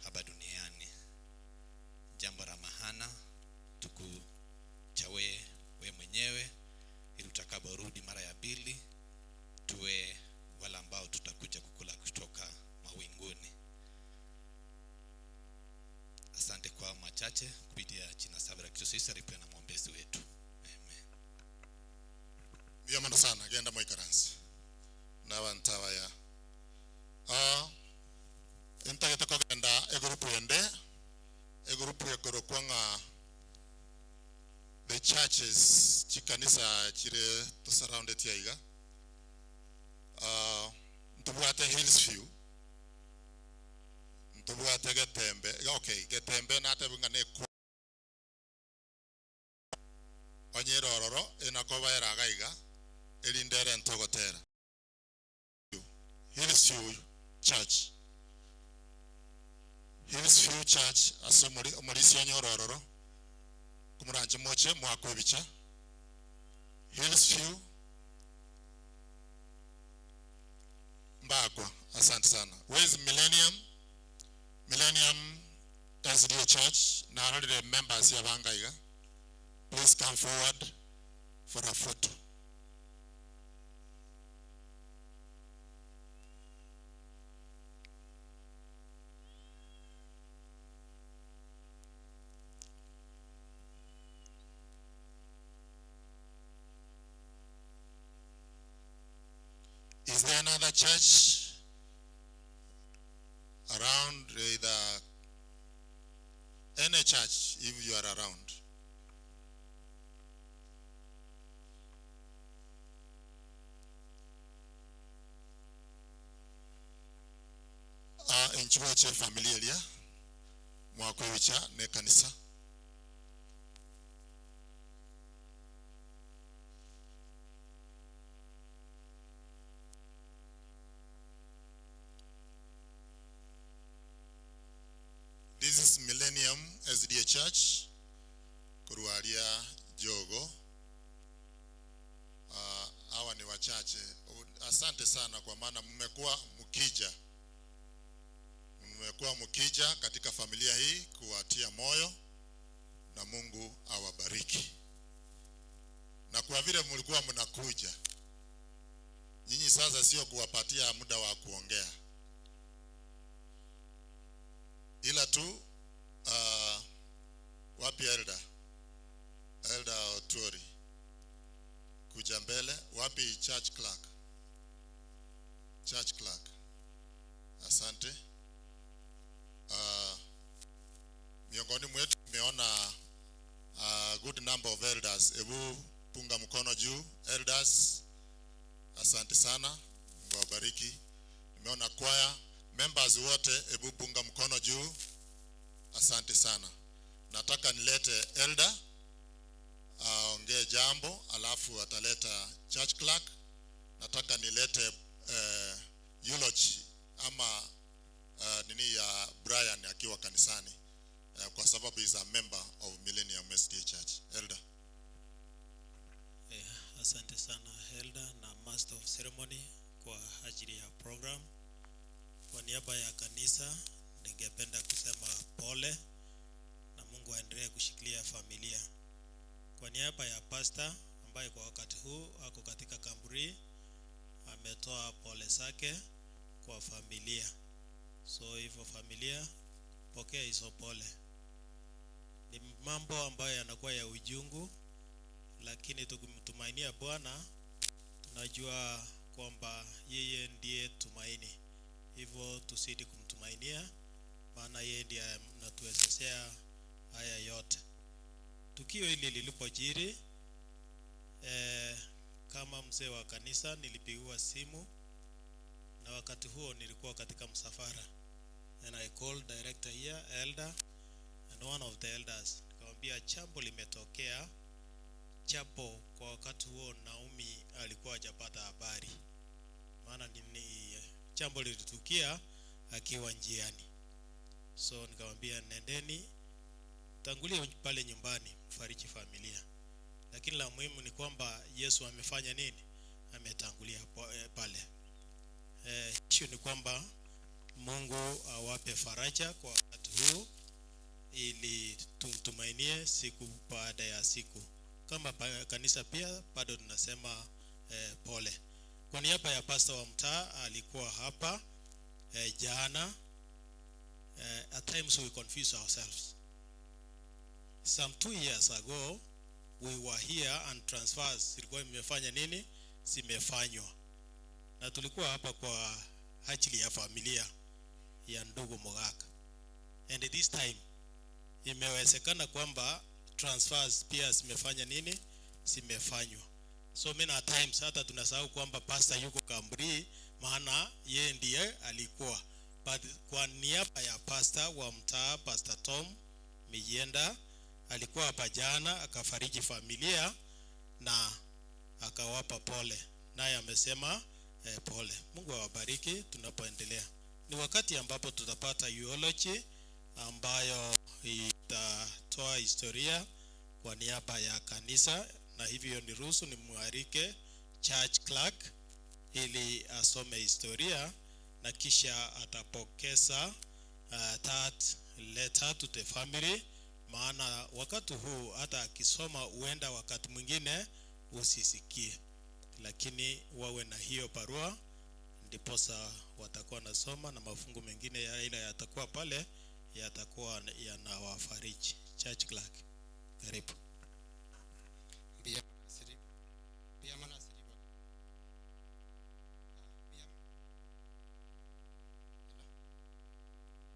hapa duniani. machache kupitia jina safi la Kristo Yesu alipewa na mwombezi wetu. Amen. Mbuya mono sana, genda moikaranse na abanto abaya. Ah, ntagete kogenda egroup ende, egroup ekorokwa ng'a the churches, chikanisa chire tosurroundeti aiga. Ah, ntobwate Hillsview, ntobwate Getembe, okay, Getembe natebe ng'a ne Onye ere ororo, enakoba ere iga iga, erinde erente ogotera. Hillsview Church, Hillsview Church, ase omori, omorisia onye ore ororo, komoranche moche moakwe ebicha. Hillsview Mbakwa, asante sana. Where is Millennium? Millennium SDA Church, narorire members abanga iga. Please come forward for a photo. Is there another church around either any church if you are around? Ah, enchibo eche familia eria mwakwebicha ne kanisa. This is Millennium SDA Church korwa aria Jogo. Ah, hawa ni wachache. Asante sana kwa maana mmekuwa mkija, mmekuwa mkija katika familia hii kuwatia moyo, na Mungu awabariki. Na kwa vile mlikuwa mnakuja nyinyi, sasa sio kuwapatia muda wa kuongea, ila tu wapi elder? Elder Otuori kuja mbele. Wapi church clerk? Church clerk, asante. Miongoni mwetu tumeona good number of elders. Hebu punga mkono juu elders, asante sana, Mungu awabariki. Nimeona choir members wote, hebu punga mkono juu, asante sana. Nataka nilete elder aongee jambo, alafu ataleta church clerk. Nataka nilete eulogy ama nini ya Brian akiwa kanisani, kwa sababu is a member of Millennium SDA Church. Elder. Asante sana Elder na Master of Ceremony kwa ajili ya program. Kwa niaba ya kanisa ningependa kusema pole na Mungu aendelee kushikilia familia. Kwa niaba ya pastor ambaye kwa wakati huu ako katika kamburi, ametoa pole zake kwa familia. So hivyo familia, pokea hizo pole. Ni mambo ambayo yanakuwa ya ujungu, lakini tukimtumainia Bwana tunajua kwamba yeye ndiye tumaini. Hivyo tuzidi kumtumainia, maana yeye ndiye anatuwezeshea haya yote. Tukio hili lilipojiri, kama mzee wa kanisa nilipigiwa simu, na wakati huo nilikuwa katika msafara. And I called director here, elder, and one of the elders. Nikamwambia jambo limetokea, japo kwa wakati huo Naomi alikuwa hajapata habari. Maana ni jambo lilitukia akiwa njiani. So nikamwambia nendeni, tangulie pale nyumbani, mfariji familia. Lakini la muhimu ni kwamba Yesu amefanya nini? Ametangulia pale. Issue ni kwamba Mungu awape faraja kwa wakati huu ili tumtumainie siku baada ya siku. Kama kanisa pia bado tunasema pole. Kwa niaba ya pastor wa mtaa alikuwa hapa jana. At times we confuse ourselves. Some 2 years ago we were here and transfers zilikuwa imefanya nini, zimefanywa, na tulikuwa hapa kwa ajili ya familia ya ndugu Mugaka, and this time imewezekana kwamba transfers pia zimefanya nini, zimefanywa. So many a times hata tunasahau kwamba pastor yuko Kambri, maana yeye ndiye alikuwa. But kwa niaba ya pastor wa mtaa, Pastor Tom Mijenda alikuwa hapa jana akafariji familia na akawapa pole, naye amesema pole. Mungu awabariki tunapoendelea. Ni wakati ambapo tutapata eulogy ambayo itatoa historia kwa niaba ya kanisa, na hivyo niruhusu nimwalike church clerk ili asome historia na kisha atapokeza that letter to the family, maana wakati huu hata akisoma huenda wakati mwingine usisikie, lakini wawe na hiyo barua, ndiposa watakuwa nasoma na mafungu mengine ya ile yatakuwa pale yatakuwa yanawafariji. Church clerk, karibu. Mbuya mbuya mono ase ribaga.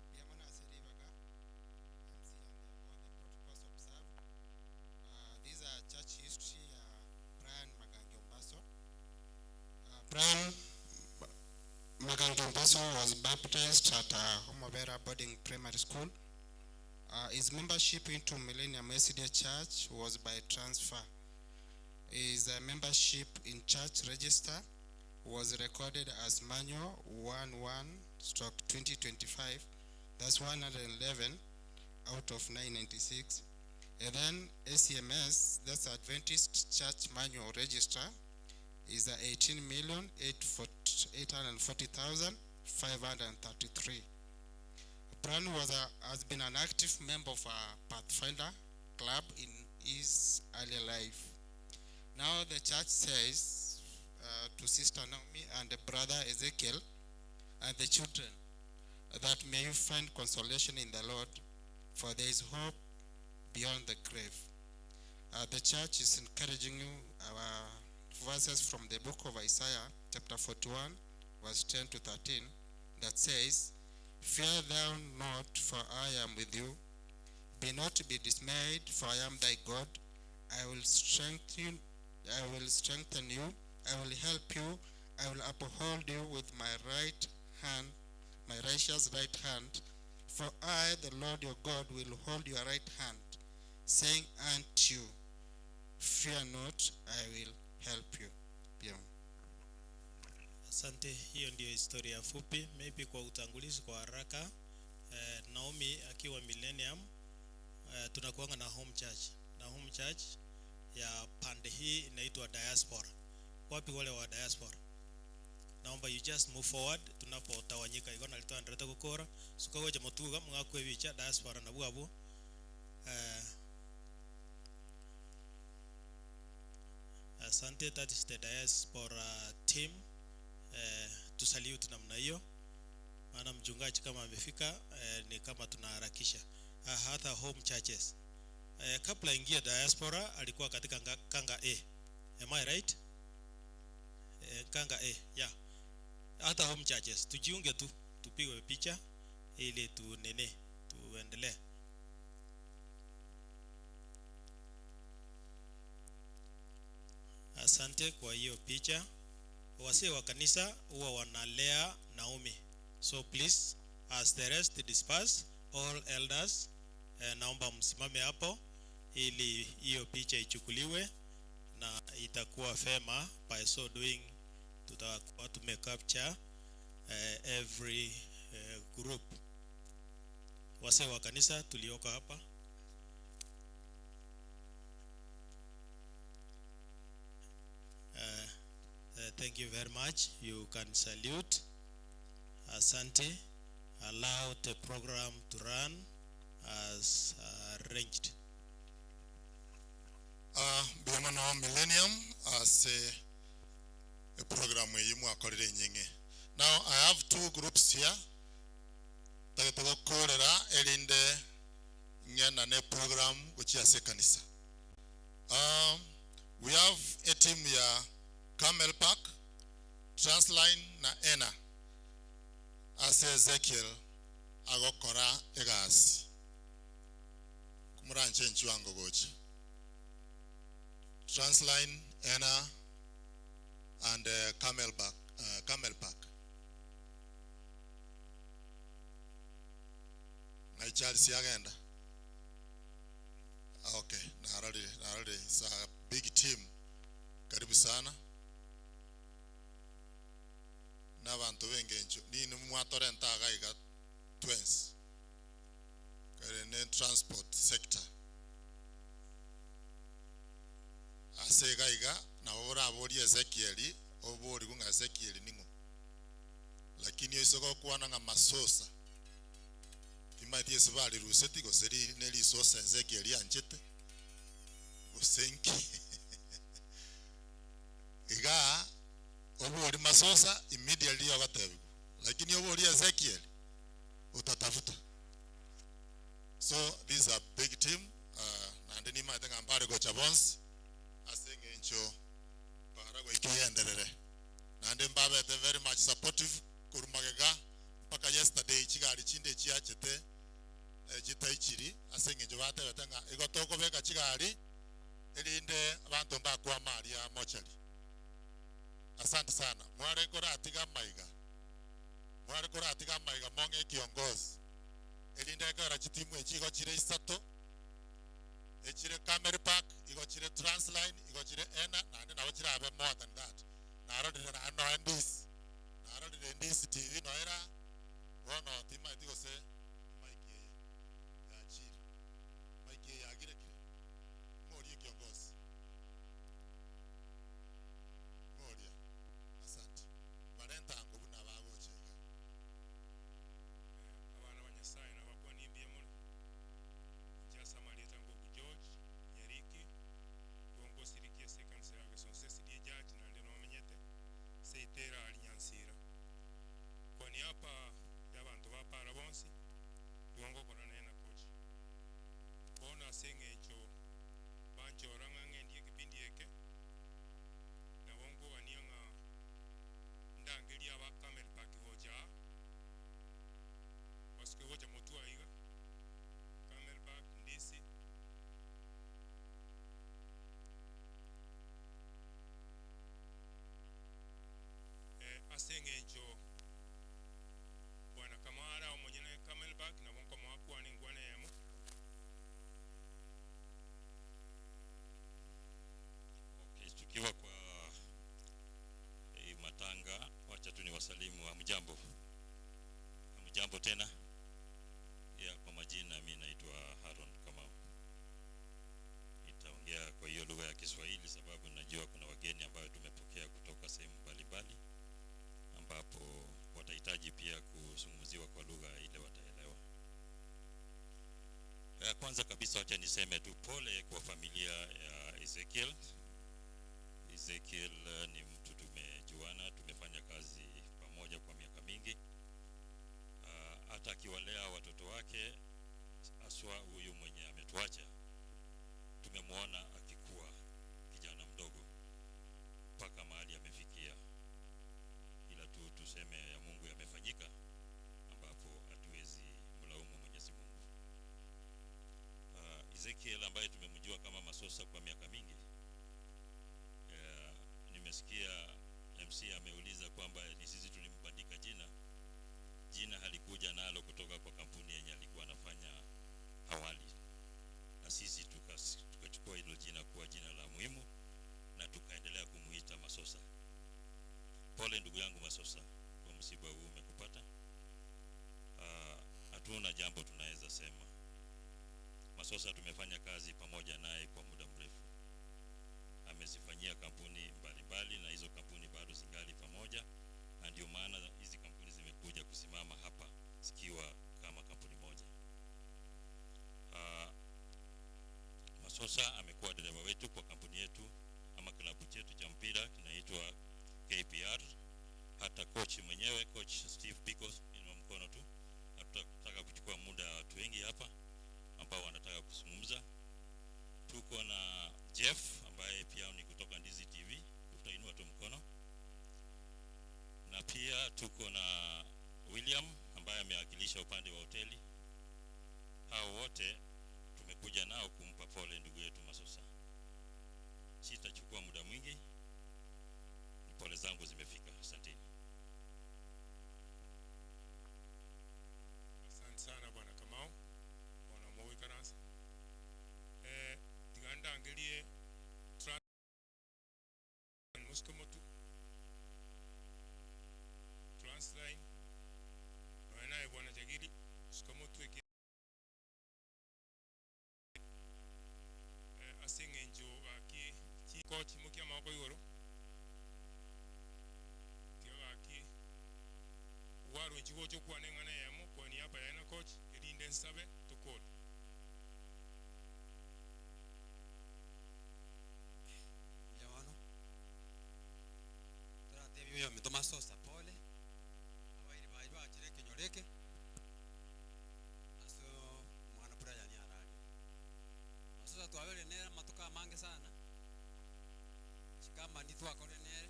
Mbuya mono ase ribaga. MC and all the protocols observed. These are church history, Brian Magangi Ombaso. Brian Magangi Ombaso was baptized at Homobera Boarding Primary School. His membership into Millennium SDA Church was by transfer. His membership in church register was recorded as manual 11/2025. That's 111 out of 996. And then ACMS, that's Adventist Church Manual Register, is 18,840,533. Brian has been an active member of a Pathfinder club in his early life. Now the church says to Sister Naomi and the brother Ezekiel and the children that may you find consolation in the Lord, for there is hope beyond the grave. The church is encouraging you, our verses from the book of Isaiah, chapter 41, verse 10 to 13, that says, Fear thou not, for I am with you. Be not be dismayed, for I am thy God. I will strengthen I will strengthen you. I will help you. I will uphold you with my right hand, my righteous right hand. For I, the Lord your God, will hold your right hand, saying unto you, Fear not, I will help you. Yeah. Asante, hiyo ndio historia fupi. Maybe kwa utangulizi kwa haraka, Naomi akiwa Millennium, tunakuanga na home church, na home church ya pande hii inaitwa diaspora. Wapi wale wa diaspora? Naomba you just move forward tunapotawanyika iko nalitoa ndrete gukora sukagoja mutuga mwakwebicha diaspora na bwabo. Asante, that is the diaspora team. Tusalute namna hiyo, maana mchungaji kama amefika, ni kama tunaharakisha. Hata home churches, kabla ingia diaspora alikuwa katika Kanga A, am I right? Kanga A, yeah. Hata home churches tujiunge tu tupigwe picha ili tu nene tuendelee. Asante kwa hiyo picha. Wasee wa kanisa huwa wanalea Naomi, so please, as the rest disperse, all elders, naomba msimame hapo ili hiyo picha ichukuliwe na itakuwa fema. By so doing tutakuwa tumecapture every group. Wasee wa kanisa tulioko hapa. Thank you very much. You can salute. Asante. Allow the program to run as arranged. Mbuya mono Millennium ase program eyi mwakorire enying'e. Now I have two groups here tagete gokorera erinde. Ng'enda ne program gochia ase ekanisa. Um, we have a team ya Camel Park, Transline na Ena ase Ezekiel agokora egasi. Moranche nchiwango gocha. Transline, Ena and Camelback, Camel Park. Ng'ai Charles agenda? Okay, narorire, narorire. It's a big team. Karibu sana. N'abanto b'engencho. Nini mwatorenta iga iga twensi. Kare ne transport sector. Ase iga iga nabo oraborie Ezekiel, oborigwe ng'a Ezekiel ning'o. Lakini oise gokwana ng'a masosa, Timaeti ase bariruseti gose ne risosa Ezekieli anchete, gose nki. Igaa obori masosa immediately ogotebigwa, lakini obori Ezekiel utatafuta. So this is a big team, naende nimaete ng'a mbare gocha bonsi ase eng'encho para goika egenderere. Naende mbabete very much supportive korwa magega mpaka yesterday chigari chinde chiachete chitaichiri ase eng'encho batebete ng'a igo tokobeka chigari erinde abanto mbakwama aria mochari. Asante sana. Mware koratiga amaiga, mware koratiga amaiga mong'e ekiongozi erinde ekero chitimu echi igo chire isato, echire Camel Park, igo chire Transline, igo chire Ena, naende nabo chirabe more than that. Narorire naende noe Ndisi. Narorire Endisi TV noera bono timaeti gose emic eye yachire. Mic eye yagire kire? Ng'o oria ekiongosi? Ng'o oria? Asante. Barente ango buna bagocha iga. Abana ba Nyasaye nabakwanie mbuya more. Inche ase amarieta ngoku George Nyariki, igo ngosirikia ase ekanisa ya Gesonso SDA Church naende nomenyete. Seito ere aria Nyansira. Kwa niaba y'abanto ba para bonsi, nigo ngokora naye na coach. Bono ase eng'encho banchora ng'a ng'endie ekepindi eke, nabo nkogania ng'a ndangerie aba Camel Park gocha aa, basuke gocha motwe aiga, Camel Park, Ndisi, Ase engencho Bwana Kamara omonyene Camelback nabo nkomoa kwana enkwana eyemo. Okay, tukiwa kwa hii matanga, wacha tu ni wasalimu. Hamjambo? Hamjambo tena? Ya, kwa majina mi naitwa Haron Kamau. Nitaongea kwa hiyo lugha ya Kiswahili sababu najua kuna wageni ambayo tumepokea kutoka sehemu mbalimbali ambapo watahitaji pia kuzungumziwa kwa lugha ile wataelewa. Ya kwanza kabisa wacha niseme tu pole kwa familia ya Ezekiel. Ezekiel ni mtu tumejuana, tumefanya kazi pamoja kwa miaka mingi. Hata akiwalea watoto wake, haswa huyu mwenye ametuacha, tumemwona akikuwa kijana mdogo mpaka mahali amefikia. Ila tu tuseme ya Mungu yamefanyika, ambapo hatuwezi mlaumu Mwenyezi Mungu. Ezekiel ambaye tumemjua kama Masosa kwa miaka mingi, nimesikia MC ameuliza kwamba ni sisi tulimbandika jina. Jina halikuja nalo kutoka kwa kampuni yenye alikuwa anafanya awali, na sisi tukachukua hilo jina kuwa jina la muhimu na tukaendelea kumuita Masosa. Pole ndugu yangu Masosa kwa msiba huu umekupata. Hatuna jambo tunaweza sema. Masosa tumefanya kazi pamoja naye kwa muda mrefu, amezifanyia kampuni mbalimbali na hizo kampuni bado zingali pamoja, na ndio maana hizi kampuni zimekuja kusimama hapa zikiwa kama kampuni moja. Masosa amekuwa dereva wetu kwa kampuni yetu ama klabu chetu cha mpira kinaitwa KPR. Hata coach mwenyewe, coach Steve Biko, inua mkono tu, hatutataka kuchukua muda wa watu wengi hapa, ambao ambao wanataka kuzungumza. Tuko na Jeff ambaye pia ni kutoka Ndizi TV, utainua tu mkono, na pia tuko na William ambaye amewakilisha upande wa hoteli. Hao wote tumekuja nao kumpa pole ndugu yetu Masosa. Sitachukua muda mwingi, ni pole zangu zimefika. Asanteni. Asante sana bwana Kamau, bwana Moi Karasa. Eh, tigandangerie Muskemotu Transline naye bwana Jagiri Muskemotu eki eh, ase eng'encho gaki chikochi mokia amaboko igoro tiga gaki gwarwa gocha okwana eng'ana eyemo kwa niaba yaye na coach erinde nsabe tokore. Mbuya mono toratebia oyo ominto masosa pole abairi bayi bachire ekenyoro eke ase omwana Brian ararire. Masosa twabere nere amatuko amange sana chikamani twakorire nere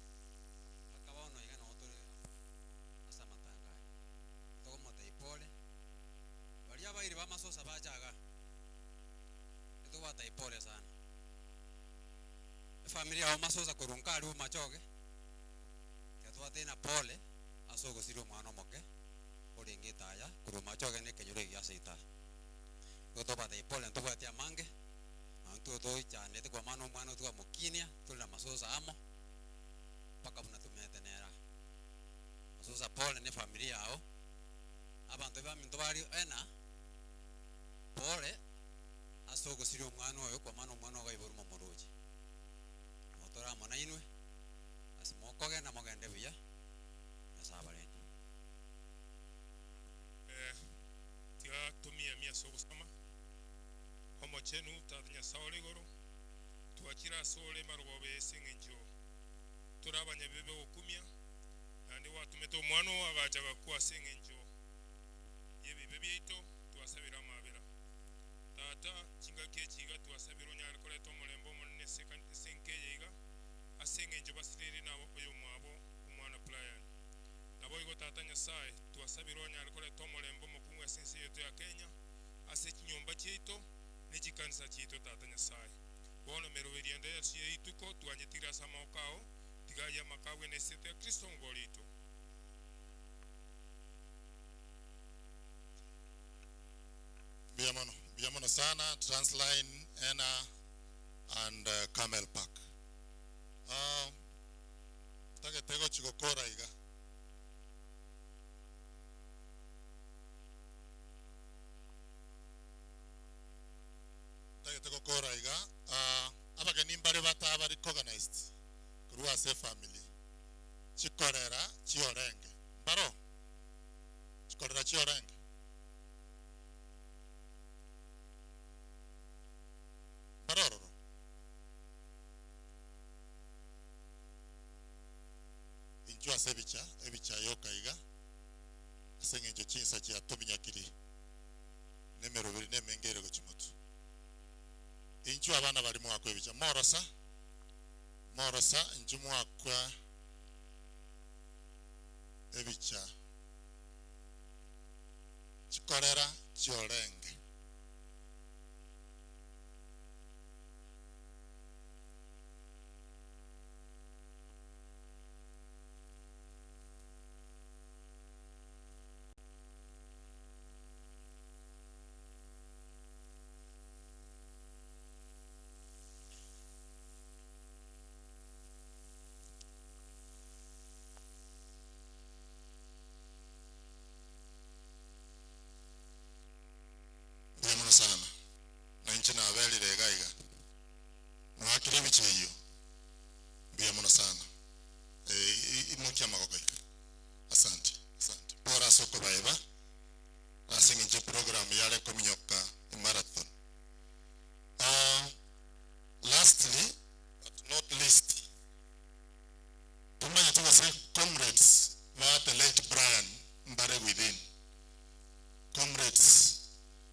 mpaka bono iga noo tore ase amatanga aya. Togomotebia pole baria abairi ba masosa bachaga nitogobatebia pole sana. Efamiri yao masosa korwa nkare omachoge tiga na pole ase ogosiria omwana omoke orenge etaya korwa machoge na ekenyoro eke ase etaya. Igo tobatebia pole ntobwati amange nonye toichanete kwa maana omwana twamokinia tore na masosa amo mpaka buna tumete nere aa. Masosa pole na efamiri yao abanto baminto bari ena pole ase ogosiria omwana oyo kwa maana omwana oyo aiborwa momoroche. Notore amo nainwe ase mokogenda mogende buya Nyasaye abarende. Eh, tiga tumia ase ogosoma omochenu tata Nyasaye ore igoro twachire ase ore marogobe ase eng'encho tore abanyabibe gokumia naende gwatumete omwana oo agacha gakwa ase eng'encho y'ebibe biaito twasabire amabera. Tata chingaki echi iga twasabire onyare koreta omorembe omonene ase ase enka eye iga ase eng'encho basirire na oyo mwabo omwana Brian. Nabo igo tata Nyasaye twasabire onyare koreta omorembe omokungu ase ense yetu ya Kenya ase chinyomba chiaito ne chikanisa chiaito tata Nyasaye. Bono emeroberi ende yonsi ya rituko twanyetire ase amaboko ao tiga amakabwe na esete ya Kristo omobori oito. Mbuya mono, mbuya mono sana Transline, Ena and Camel Park. Ntagete gochi gokora iga. Ntagete gokora iga abageni mbare bataba recognized korwa ase efamily chikorera chiorenge mbaro chikorera chiorenge mbaro ororo inchuo ase ebicha ebicha yoka iga ase eng'encho chinsa chiatominyakiri na emeroberi na emenge ere gochia motwe. Inchuo abana baria mwakwa ebicha morosa morosa inchuo mwakwa ebicha chikorera chiorenge. Mbuya mono sana. Na inche naberire iga iga. Mwakire ebicha eyio. Mbuya mono sana. Eh, imokia amagoko iga. Asante, asante. Bora ase okobaeba ase eng'encho eprogram yare kominyoka emarathon. Lastly but not least, tomanyete gose comrades ba the late Brian mbare within. Comrades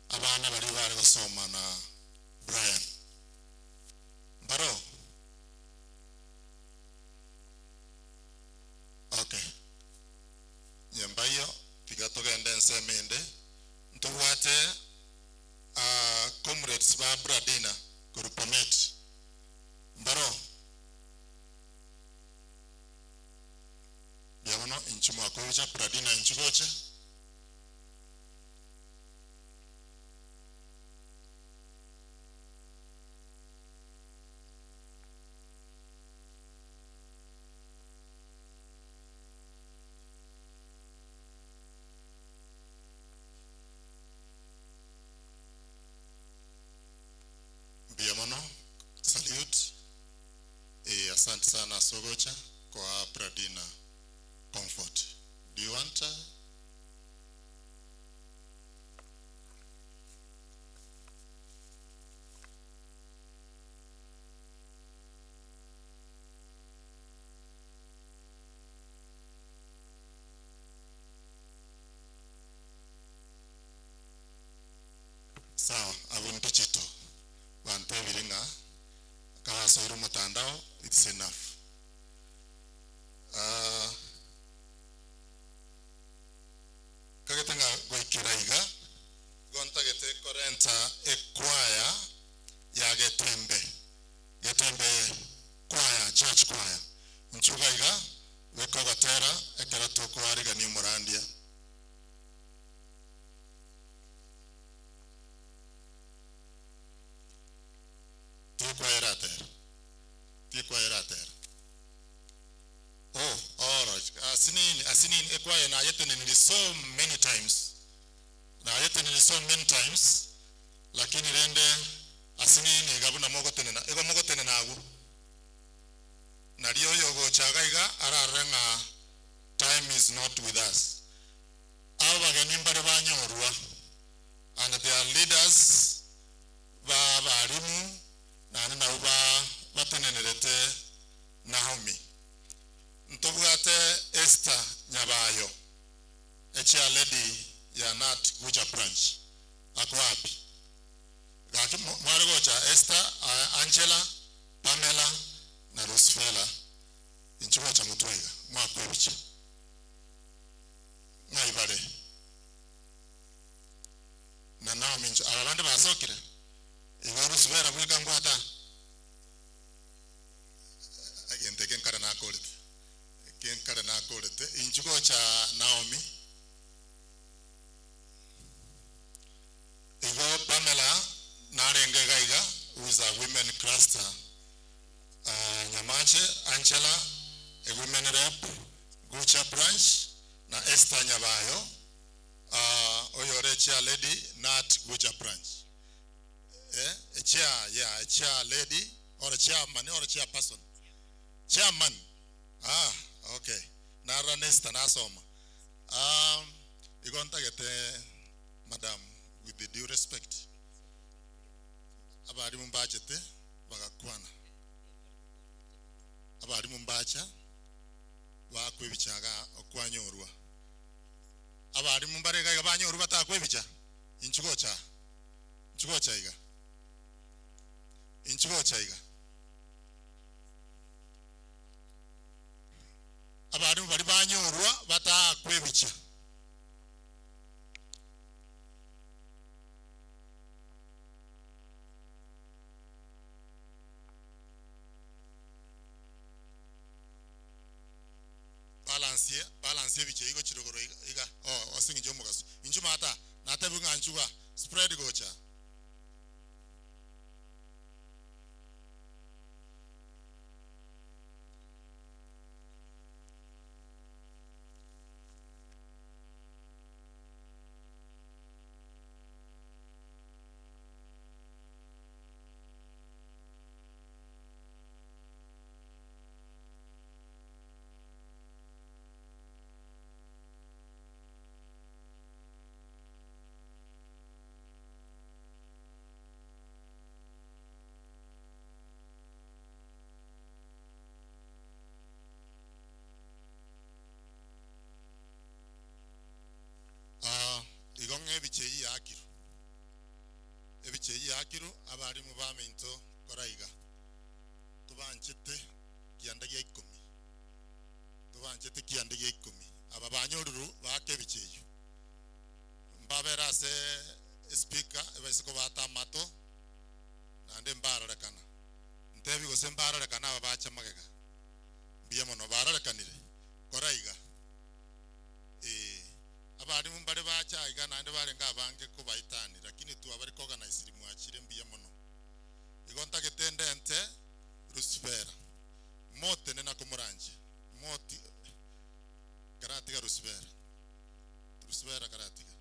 aba. Abana baria bare gosoma na Brian mbaro? Okay. Nyembaiyo tiga togende ensemo ende ntobwate ah, comrades ba Bradina korwa Bomet mbaro? Mbuya mono inche mwakogocha Bradina inchi gocha. Mbuya mono salute eh, asante sana ase ogocha koa Bradina comfort. Do you want her? Sawa, abwo ndichito bantebire ng'a kabasoire omotandao it's enough. Ah, kagete ng'a goikera iga igo ntagete korenta ekwaya ya Getembe, Getembe choir, church choir, inchuo iga iga beka ogotera ekero tokoarigania omorandia. Tikwaya eratera, tikwaya eratera. Oh, alright. Asinini, asinini ekwaya nayeteneniri so many times. Nayeteneniri so many times, lakini rende asinini iga buna mogotenena, igo mogotenena agwo. Nario oyo ogocha iga iga ararore ng'a time is not with us. Abageni mbare banyorwa and their leaders ba abalimu naende nabwo ba batenenerete Naomi. Ntobwate Esther Nyabayo, e chair lady ya Nat Gucha branch. Ako wapi? Gaki mware gocha Esther, Angela, Pamela na Rusfela inche gocha motwe iga mwakwe ebicha. Ng'ai bare? Na Naomi inche aba bande basokire? Igo Rusfela bweka mbwata egento eke nkare nakorete, eke nkare nakorete inche gocha Naomi. Igo Pamela narenge iga iga who is a women cluster Nyamache, Angela a women rep Gucha branch na Esther Nyabayo oyore chair lady Nat Gucha branch. Eh, a chair, yeah, a chair lady or a chairman or a chairperson. Chairman. Ah, okay. Narora Nesta nasoma. Um, igo ntagete madam with the due respect. Abarimu mbachete bagakwana. Abarimu mbacha bakwebichaga okwanyorwa. Abarimu mbare iga iga banyorwa batakwebicha. Inchu gocha. Inchu gocha iga. Inchu gocha iga. Abarimu bari banyorwa batakwebicha. Balance balance ebicha igo chirogoro iga iga oh ase eng'encho y'omogaso. Inchuo mata natebiwe ng'a nchuga spread gocha. Ah, igo ng'a ebicha eyio yaakirwe. Twaakiru abarimu baminto koraiga tubanchete kianda gia ikomi tubanchete kianda gia ikomi aba banyoruru baake ebicha eywo mbabere ase espika ebaise kobata amato naende mbarorekana ntebi gose mbarorekana aba bacha magega mbuya mono barorekanire koraiga eh abarimu mbare bacha iga naende barenge abange kobaetani lakini twabare koorganize mwachire mbuya mono igo ntagete ndente Rusifera motene na komoranje moti karatiga Rusifera Rusifera karatiga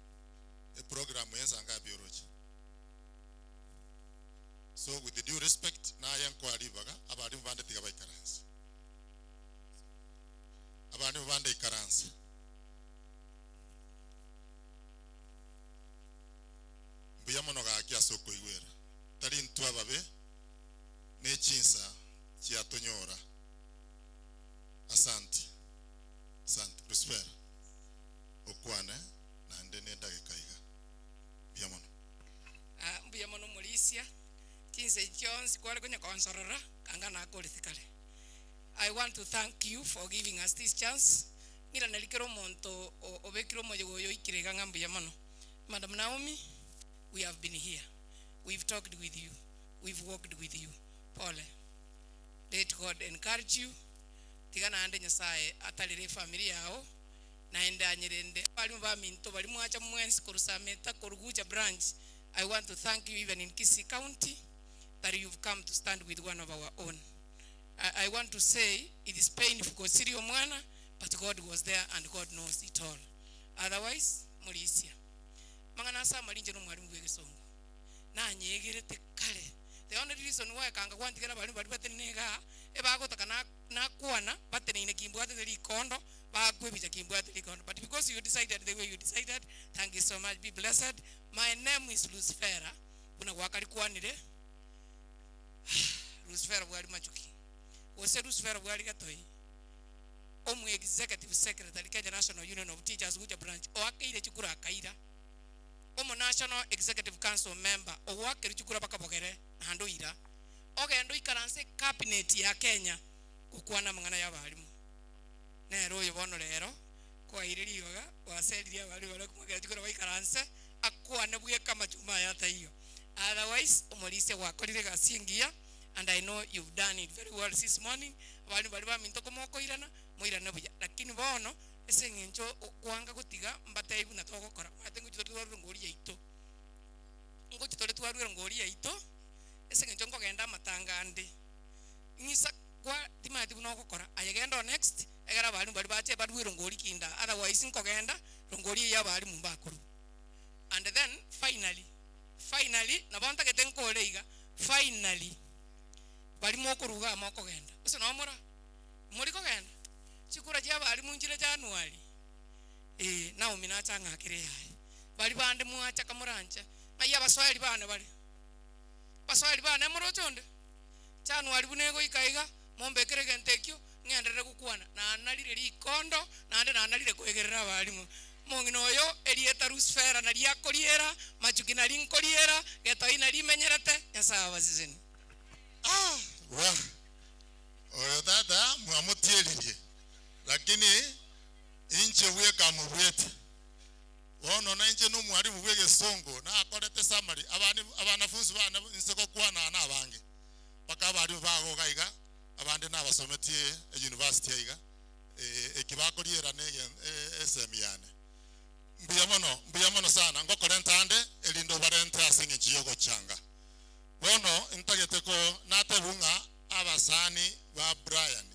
eprogram yensanga bioroche so with the due respect naye nkwaribaga abarimu bande tiga baikaranse abarimu bande ikaranse mbuya mono gaki ase okoigwera tari ntwe ababe na echinsa chiatonyora asante asante Rusifera okwane naende na edagika iga mbuya mono. Ah, mbuya mono omorisia, chinsa echi chionsi kware konya konsorora, kanga nakorete kare. I want to thank you for giving us this chance. Ng'iraneri kera omonto o- obekire omoyega oyo oikire iga ng'a mbuya mono. Madam Naomi, we have been here. We've talked with you. We've walked with you. Pole. Let God encourage you. Tiga naende Nyasaye atarere efamiri yao, naende anyerende. Abalimu baminto baria mwacha mwensi korwa Sameta korwa Gucha branch, I want to thank you even in Kisii County that you've come to stand with one of our own. I, I want to say it is painful gosiria omwana, but God was there and God knows it all. Otherwise, morisia. Mang'ana ase amari inche nomwalimu bwa egesongo. Nanyegerete kare. The only reason why kanga gwantigera abalimu baria batenene igaa, ebagotaka na nakwana bateneine kimbwatete rikondo, bakwa ebicha kimbwate rikondo. But because you decided the way you decided, thank you so much. Be blessed. My name is Lucifera. Buna gwakarikwanire, Lucifera bwari machuki. Gose Lucifera bwari gatoi. Omu executive secretary Kenya National Union of Teachers Gucha branch oakeire chikura akaira. Omo National Executive Council member ogoakerwa chikura bakabogere naende oira. Ogende oikaranse ecabinet ya Kenya gokwana amang'ana ya abalimu. Nere oyo bono rero kwaire ribaga gwaseririe abalimu baria komwakera chikura baikaranse akwane bweka amachuma aya ataiyo. Otherwise omorisia gwakorire egasi engiya and I know you've done it very well this morning, abalimu baria baminto komokoirana moirane buya. Lakini bono ase eng'encho okwanga gotiga mbatebi buna togokora, omanyete ngochi tore twarure ngori yaito, ngochi tore twarure ngori yaito ase eng'encho nkogenda amatanga ande, ng'isa kwa timanyeti buna ogokora, aye genda o next, egere abalimu baria bache barue rongori kinda, otherwise nkogenda rongori eyio abalimu mbakorwa. And then finally, finally, nabo ntagete nkore iga, finally, baria mokoruga amo okogenda, gose noo mora? Mori kogenda? Chikura chia abalimu nchire January, eh, Naomi nache ang'akere eyaye. Baria bande mwachaka moranche, ng'ai abasoeri bane bare? Abasoeri bane moroche onde? January buna egoika iga, mombekere egento ekio, ng'enderere gokwana. Nanarire rikondo, naende nanarire koegerera abalimu. Omong'ina oyo, erieta Rusifera nario akoriera, machuki nario nkoriera, getoi nario imenyerete, Nyasae abasesenie. Ah, wah, oyo tata mwamotieririe, lakini inche bweka mobuete. Bono nainche nomwalimu bw'egesongo, nakorete summary, abani abanafunsi bane inse gokwana nabange, mpaka abalimu bagoga iga, abande nabasometie euniversity aiga, eki bakoriera na esemi yane. Mbuya mono, mbuya mono sana, ngokorenta ande, erinde obarente ase eng'encho y'ogochanga. Bono ntagete ko natebwa ng'a abasani ba Brian,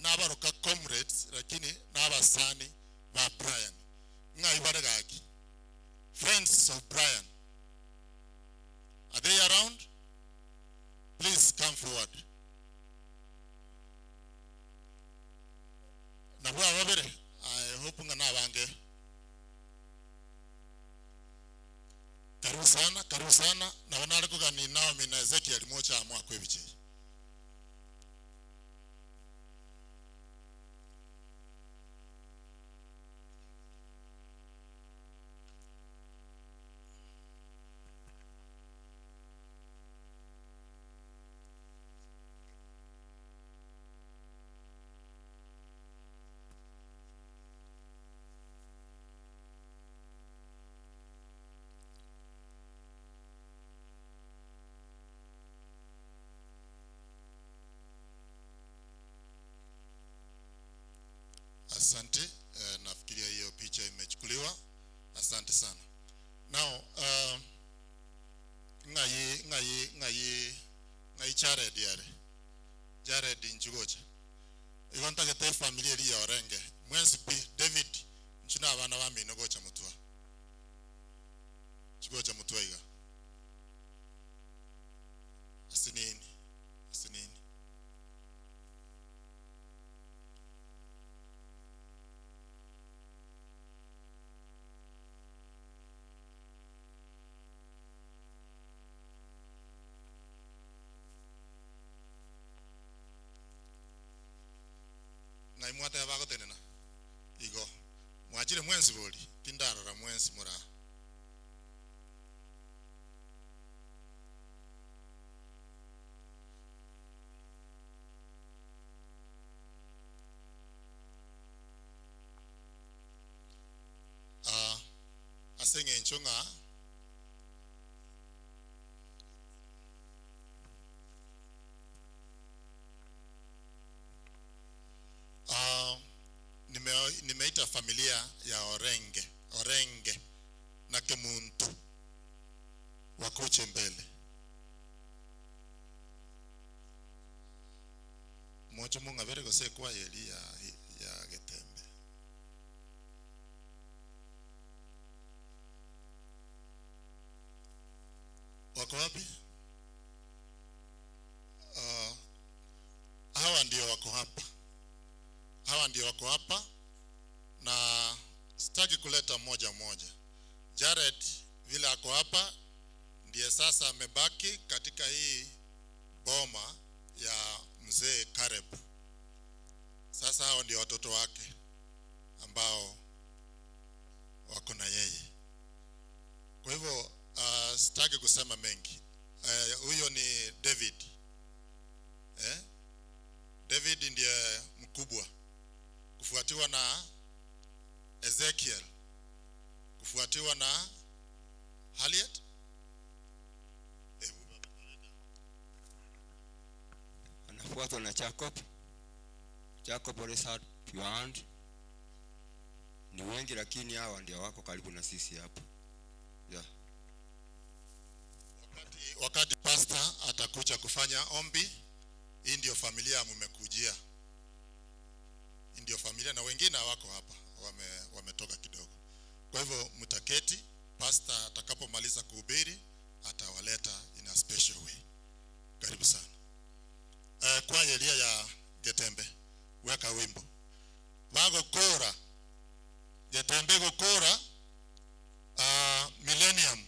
nabaroka comrades lakini nabasani ba Brian. Ng'ai bare gaki? Friends of Brian, are they around? Please come forward. Nabwo aba babere, I hope ng'a nabange. Karibu sana, karibu sana. Nabo nare kogania Naomi na Ezekiel moche amo akwe ebicha eye. Asante. Eh, nafikiria hiyo picha imechukuliwa. Asante sana. Now, ng'ayi ng'ayi ng'ayi ng'ayi Jared yare. Jared nchugocha. Igo ntagete efamily eri ya Orenge. Mwensi pi David nchuna abana bamino gocha mutwa. Chigocha mutwa iga. Asinini. Asinini. Ng'ai mwateba bagotenena igo mwachire mwensi bori tindarora mwensi mora Ah, ase eng'encho ng'a Ah, nime, nimeita familia ya Orenge, Orenge na Kemuntu wakuche mbele. Mocho mung'abere gose kwayeri ya, ya Getembe. Wako wapi? Ah, hawa ndio wako hapa, hawa ndio wako hapa na sitaki kuleta moja moja. Jared vile ako hapa ndiye sasa amebaki katika hii boma ya mzee Kareb. Sasa hao ndio watoto wake ambao wako na yeye. Kwa hivyo sitaki kusema mengi. Huyo ni David. Eh? David ndiye mkubwa, kufuatiwa na Ezekiel, kufuatiwa na Harriet. Anafuatwa na Jacob. Jacob raised up your hand. Ni wengi lakini hawa ndio wako karibu na sisi hapa. Yeah. Wakati pastor atakuja kufanya ombi, hii ndio familia mmekujia. Hii ndio familia na wengine hawako hapa, wametoka kidogo. Kwa hivyo mtaketi, pastor atakapomaliza kuhubiri atawaleta in a special way. Karibu sana. Kwa Elia ya Getembe, weka wimbo. Bagokora Getembe gokora Millennium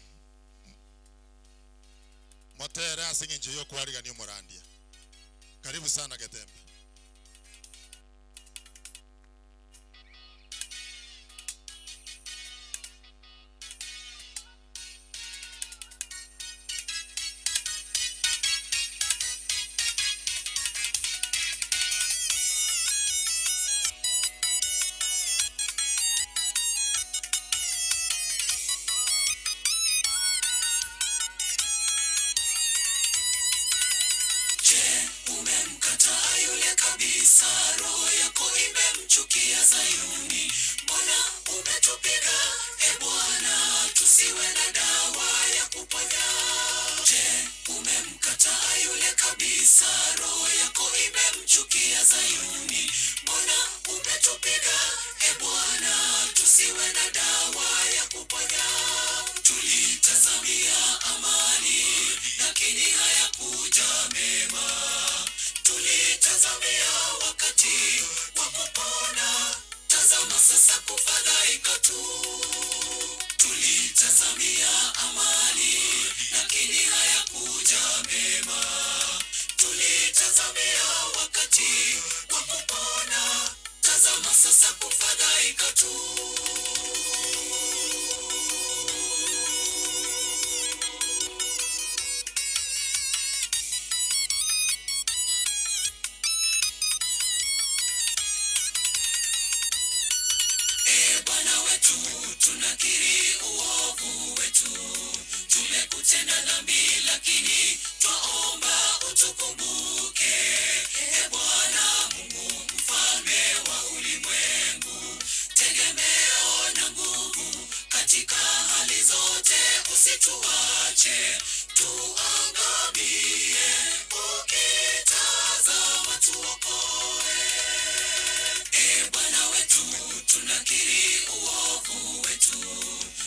motere ase eng'encho ya okwarigania omorandia. Karibu sana Getembe. Je, umemkataa yule kabisa? Roho yako imemchukia Zayuni. Mbona umetupiga, e Bwana, tusiwe na dawa ya kuponya? Je, umemkataa yule kabisa? Roho yako imemchukia Zayuni. Mbona umetupiga, e Bwana, tusiwe na dawa ya kuponya? Tulitazamia amani, lakini hayakuja mema. Tulitazamia wakati wa kupona, tazama sasa kufadhaika tu. Tulitazamia amani, lakini hayakuja mema. Tulitazamia wakati wa kupona, tazama sasa kufadhaika tu. E Bwana wetu, tunakiri uovu wetu, tumekutenda dhambi, lakini twaomba utukumbuke. E Bwana Mungu, mfalme wa ulimwengu. Usituache tuangamie, ukitazama tuokoe. E Bwana wetu, tunakiri uovu wetu,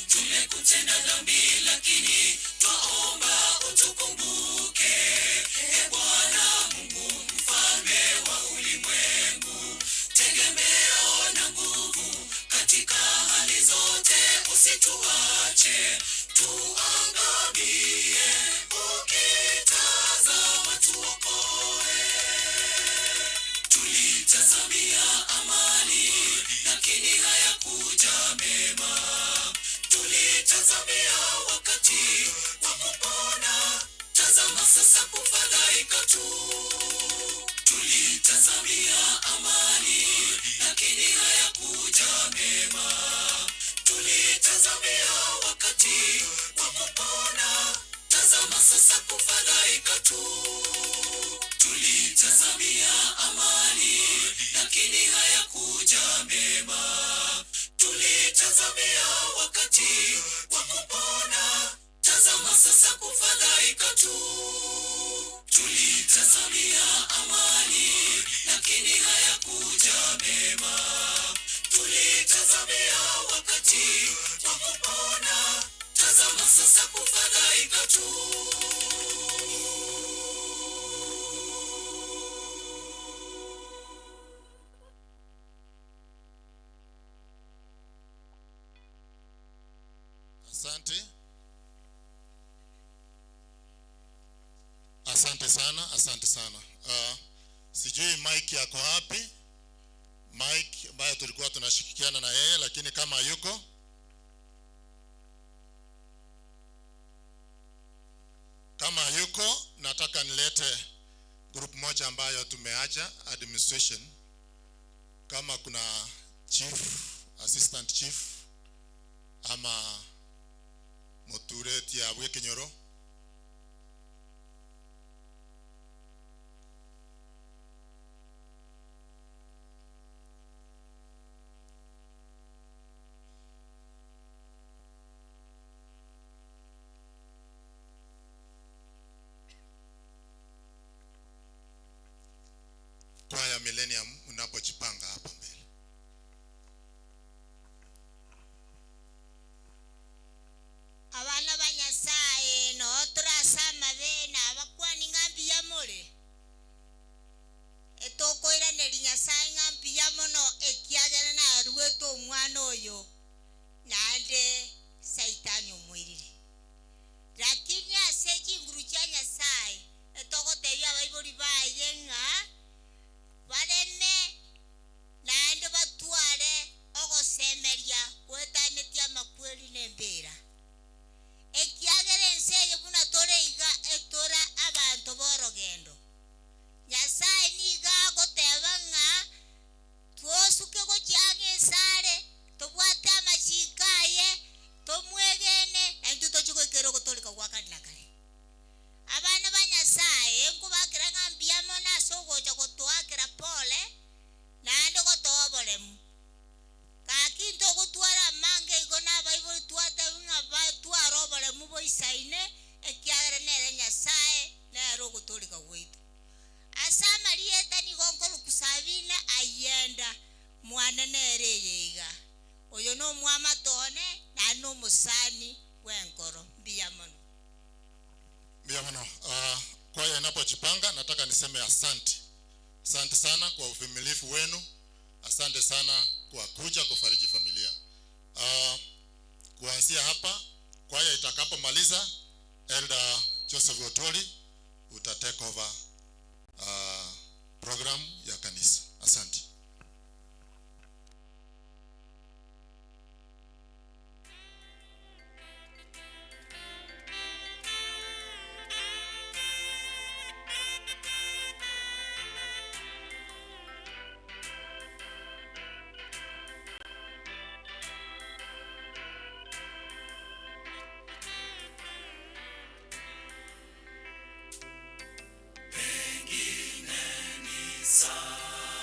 tumekutenda dhambi, lakini twaomba utukumbuke. E Bwana Mungu, mfalme wa ulimwengu, tegemeo na nguvu katika hali zote, usituache tuangamie, ukitazama tuokoe. Tulitazamia amani, lakini hayakuja mema. Tulitazamia wakati wa kupona, tazama sasa kufadhaika tu. Tulitazamia amani, lakini hayakuja mema. Tulitazamia wakati wa kupona, tazama sasa kufadhaika tu. Tulitazamia amani, lakini hayakuja mema. Tulitazamia wakati wa kupona, tazama sasa kufadhaika tu. Tulitazamia amani, lakini hayakuja mema. Tulitazamia wakati wa kupona, tazama sasa kufadhaika tu. Asante. Asante sana, asante sana. Sijui Mike yako wapi? Mike ambaye tulikuwa tunashirikiana na yeye, lakini kama yuko kama yuko, nataka nilete group moja ambayo tumeacha administration. Kama kuna chief, assistant chief ama Muture Tiabwe Kinyoro. Kwaya Millennium unapojipanga hapa mbele. Abana ba Nyasaye noturasama bene abakwani ng'ambi ya more etokoiraneri Nyasaye ng'ambi ya mono ekiagera narwete omwana oyo naende saitani omwirire lakini ase chinguru chia Nyasaye etogotebia abaibori baye ng'a bareme naende batware ogosemeria gwetanetie amakweri na embera ekiagera ense eye buna tore iga etora abanto b'orogendo Nyasaye niga agoteba ng'a twosuke gochiang'a esare tobwate amachiko aye tomwegene naintwe tochi goikera ogotoreka gwa kare na kare abana ba Nyasaye nkobakera ng'a mbuya mono ase ogocha gotoakera pole naende gotoa oboremu gaki ntogotwara amange igo na abaibori twatebi ng'a batware oboremu boisaine ekiagera nere Nyasaye nere ogotoreka gwaito ase amarieta nigo nkoruku Sabina ayenda mwana nere eye iga oyo na omwamatone naende na omosani bwa enkoro mbuya mono. Mbuya mono. Kwaya inapojipanga nataka niseme asante. Asante sana kwa uvumilivu wenu. Asante sana kwa kuja kufariji familia. Kuanzia hapa kwaya itakapomaliza, Elder Joseph Otoli uta take over program ya kanisa. Asante. Pengine ni saa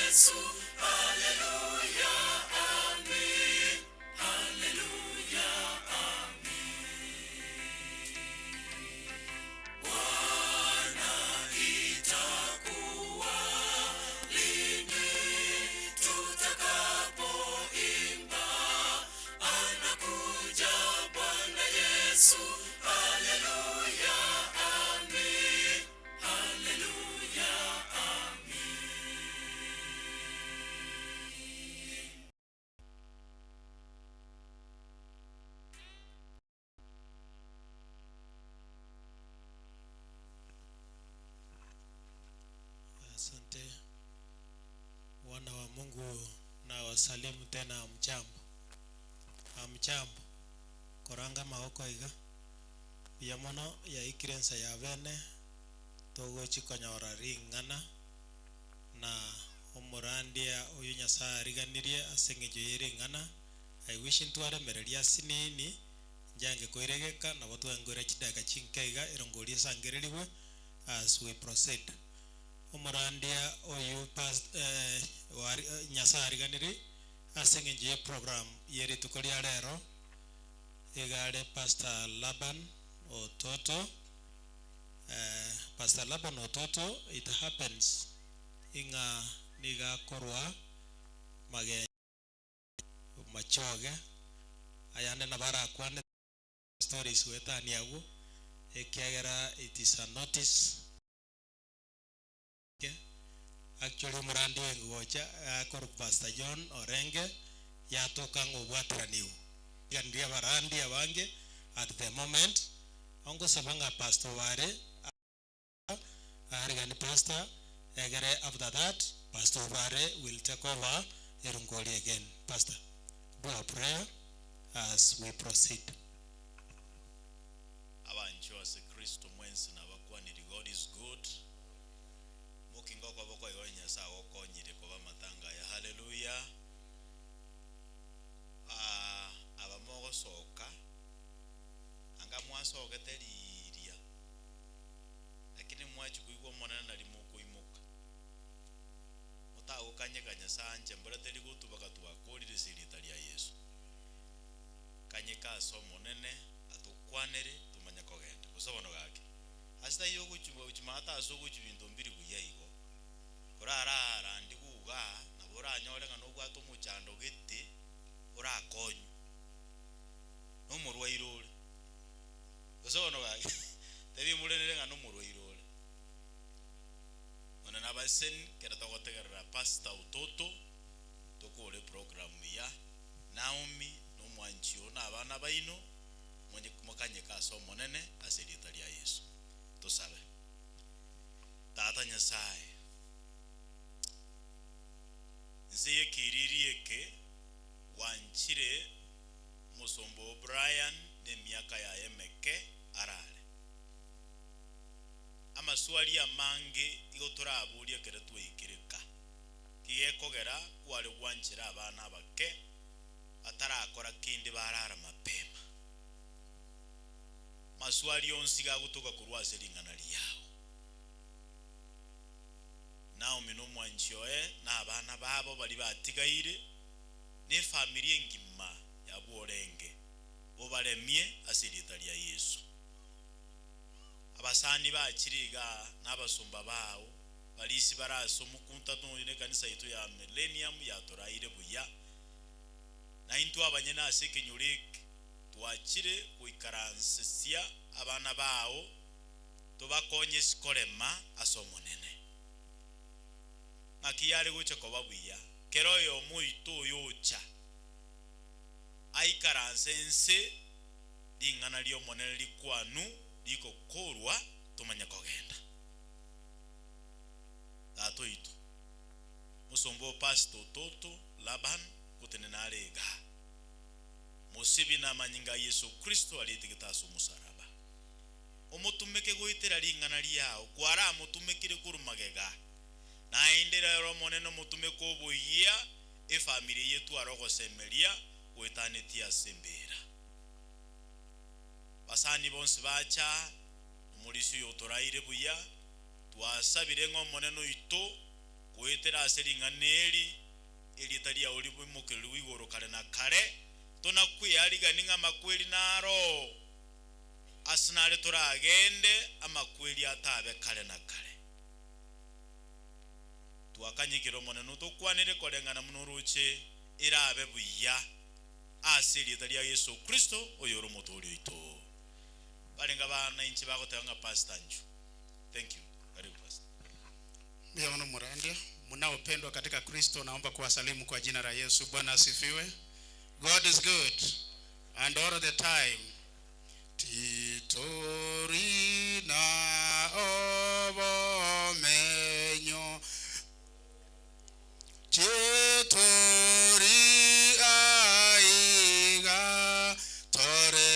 Yesu, haleluya, amin, haleluya, amin. Bwana, itakuwa lini tutakapoimba, anakuja Bwana Yesu, haleluya, amin, haleluya, amin. Asante wana wa Mungu, na wasalimu tena. Amchambo, amchambo koranga maoko iga buya mono yaikire ensa ya bene togochikonyora ring'ana na omorandia oyo Nyasaye ariganirie ase eng'encho ya ring'ana. I wish ntwaremereria asinini njange koiregeka nabo twangoira chidakika chinke iga erongori esangereriwe as we proceed. Omorandia oyo past, eh, wari, eh, Nyasaye ariganiri ase eng'encho ya program ya rituko ria rero igare Pastor Laban Ototo. Pastor Laban Ototo, it happens ing'a nigakorwa mage machoge ayande nabo arakwane stories goetania agwo ekiagera it is a notice. Actually omorandi oyo gocha akorokwa Pastor John Orenge yatoka ng'a obwateraniwu iganirie abarandi abange at the moment ongosaba ng'a Pastor Obare arigani Pastor egere after that Pastor Obare will take over erongori again. Pastor, do a prayer as we proceed. Abanchwa ase Kristo mwensi nabakwaniri God is good. Mokinga okoboko igo Nyasaye agokonyire koba amatanga aya haleluya. Ah, aba mogosoka anga mwasogete riria lakini mwachi koigwa omonene nari mokoimoka motagokanyeka Nyasaye anche mbora teri gotubaka twakorire ase erieta ria Yeso. Kanyeka ase omonene atokwanere tomanye kogenda gose bono gaki ase taiyo ogochibwa gochia maate ase ogochia binto mbiri buya igo korararandi guga nabo oranyore ng'a nobwate omochando gete orakonywe nomorwaire ore gose bono gaki tebi morenere ng'a nomorwaire ore. One nabaseni kere togotegerera Pastor Ototo tokore program ya Naomi na omwanchi oo na abana baino monye mokanyeke ase Omonene ase erieta ria Yeso. Tosabe. Tata Nyasaye, nse y'ekiriri eke gwanchire omosomba oo Brian na emiaka yaye emeke arare. Amaswali amange igo toraborie ekero twaikire ka. Ki gekogera kware gwanchera abana abake batarakora kende barara mapema? Maswali onsi gagotoka korwa ase ring'ana riao. Naomi na omwanchi oye na abana babo baria batigaire, na efamiri engima yabwo orenge, obaremie ase erieta ria Yeso. Abasani bachire igaa na abasomba bao barisi bare ase omokunta oyo na ekanisa yaito ya Millennium yatoraire buya, na intwe abanyene ase ekenyoro eke twachire goikaransesia abana bao tobakonye ase korema ase Omonene. Ng'aki yare gocha koba buya kera oyomo oito oyocha aikaranse ense ring'ana ri'Omonene rikwanu rigokorwa tomanye kogenda. Tata oito, mosomba o Pastor Ototo Laban gotenena are igaa, mosibi namanyinga a Yeso Kristo aretigete ase omosaraba. Omotumeke goetera ring'ana riao kwaramotumekire korwa magega, naende rero Omonene omotumeke oboyia efamiri eye etware ogosemeria goetanetie ase embera. Basani bonsi bacha, omorisia oyo otoraire buya, twasabire ng'a Omonene oito. Goetera ase ring'ana eri, erieta riao rimokererigwe igoro kare na kare, tonakwearigani ng'a amakweri naro ase nare toragende, amakweri atabe kare na kare. Twakanyekire Omonene otokwanere koreng'ana buna oroche erabe buya ase erieta ria Yeso Kristo, oyore Omotooria oito. Barenge abana inche bagoteba ng'a Pastor nchu. Thank you. Karibu Pastor. Mbuya mono Murandia. Mnaopendwa katika Kristo, naomba kuwasalimu kwa jina la Yesu. Bwana asifiwe. God is good and all the time. Titori na obomenyo Chitori aiga toremigwa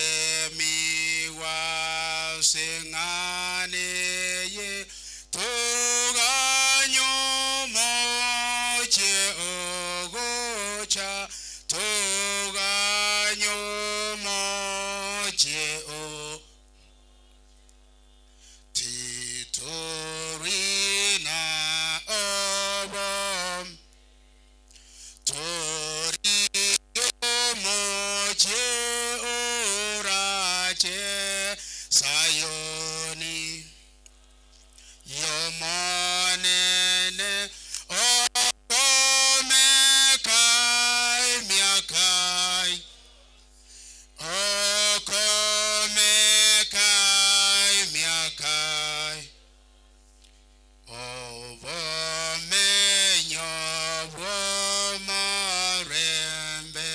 sing'ani eye toganye omochie ogocha toganye omochie o Titori na obom tori omochie orache Sayoni y'Omonene okomeka emiaka Okomeka emiaka obomenyo bw'omorembe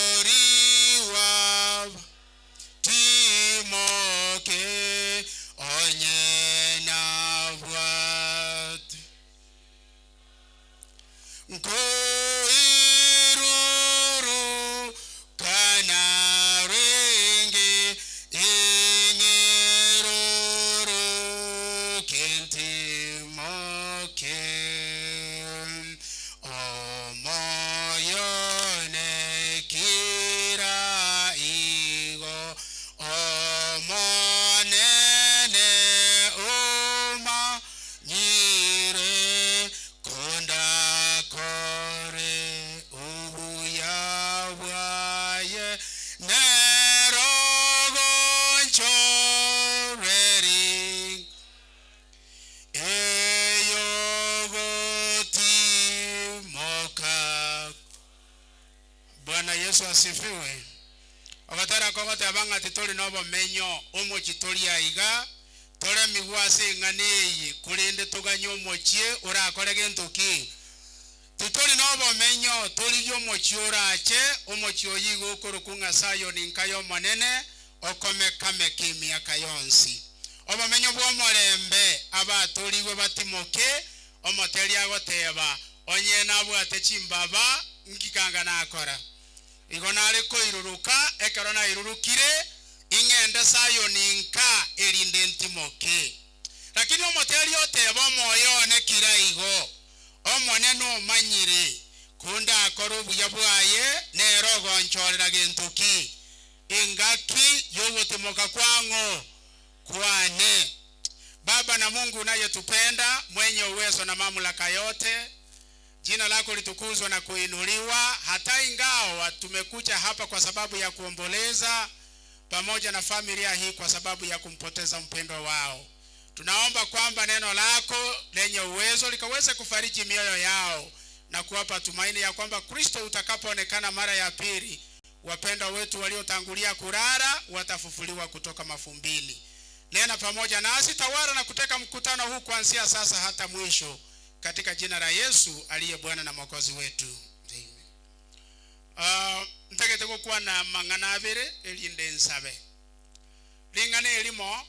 batoriwa timoke onye nabwate. Nkoiruru kana ringi ing'iruru kentimoke omoyo nekira igo Omonene omanyire Kondakore obuya bwaye nero gonchoreri eyogotimoka. Bwana Yesu asifiwe. Ogotera kogoteba ng'a titori nobomenyo omochie tori aiga, toremigwe ase eng'ana eye, korende toganye omochie orakore gento ki? Titori nobomenyo, torigie omochie orache, omochie oyio igo okorokwa ng'a Sayoni nka y'Omonene, okomeka-meka emiaka yonsi. Obomenyo bw'omorembe, abatorigwe batimoke, omoteria agoteba, Onye nabwate chimbaba, nki kanga nakora? Igo nare koiruruka, ekero nairurukire, ing'ende Sayoni nka, erinde ntimoke. Lakini omoteria oteba omoyo one kira igo, Omonene omanyire, kondakore obuya bwaye, nere ogonchorera gento ki? Engaki y'ogotimoka kwang'o kwane. Baba na Mungu unayetupenda, mwenye uwezo na mamlaka yote, jina lako litukuzwe na kuinuliwa. Hata ingawa tumekuja hapa kwa sababu ya kuomboleza pamoja na familia hii kwa sababu ya kumpoteza mpendwa wao, tunaomba kwamba neno lako lenye uwezo likaweze kufariji mioyo yao na kuwapa tumaini ya kwamba Kristo utakapoonekana mara ya pili, wapendwa wetu waliotangulia kulala watafufuliwa kutoka mafumbini. Nena pamoja nasi, tawala na kuteka mkutano huu kuanzia sasa hata mwisho, katika jina la Yesu aliye Bwana na Mwokozi wetu. Amen. Uh, ntagete gokwana mang'ana abere erinde nsabe ring'ana erimo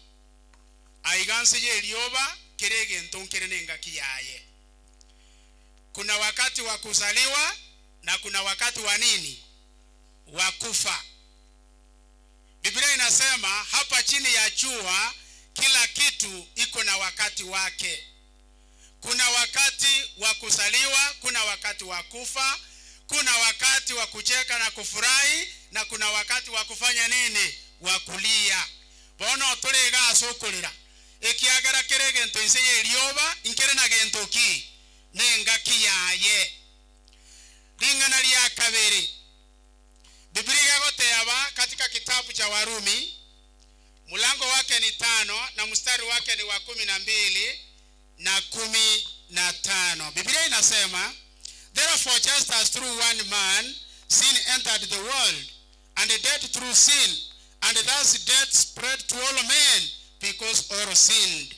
aiga nse ya erioba kere egento nkere na engaki yaye. Kuna wakati wa kuzaliwa na kuna wakati wa nini? Wa kufa. Biblia inasema hapa chini ya jua kila kitu iko na wakati wake. Kuna wakati wa kuzaliwa, kuna wakati wa kufa, kuna wakati wa kucheka na kufurahi, na kuna wakati wa kufanya nini? Wa kulia. Bono tuli gasukulira. Ekiagera kera egento inse y'erioba nkere na gento ki? Nengaki yaye. Ring'ana ria kabere, Biblia iga egoteba katika kitabu cha Warumi mulango wake ni tano na mstari wake ni wa 12 na 15. Biblia inasema, Therefore just as through one man sin entered the world, and death through sin, and thus death spread to all men, because all sinned.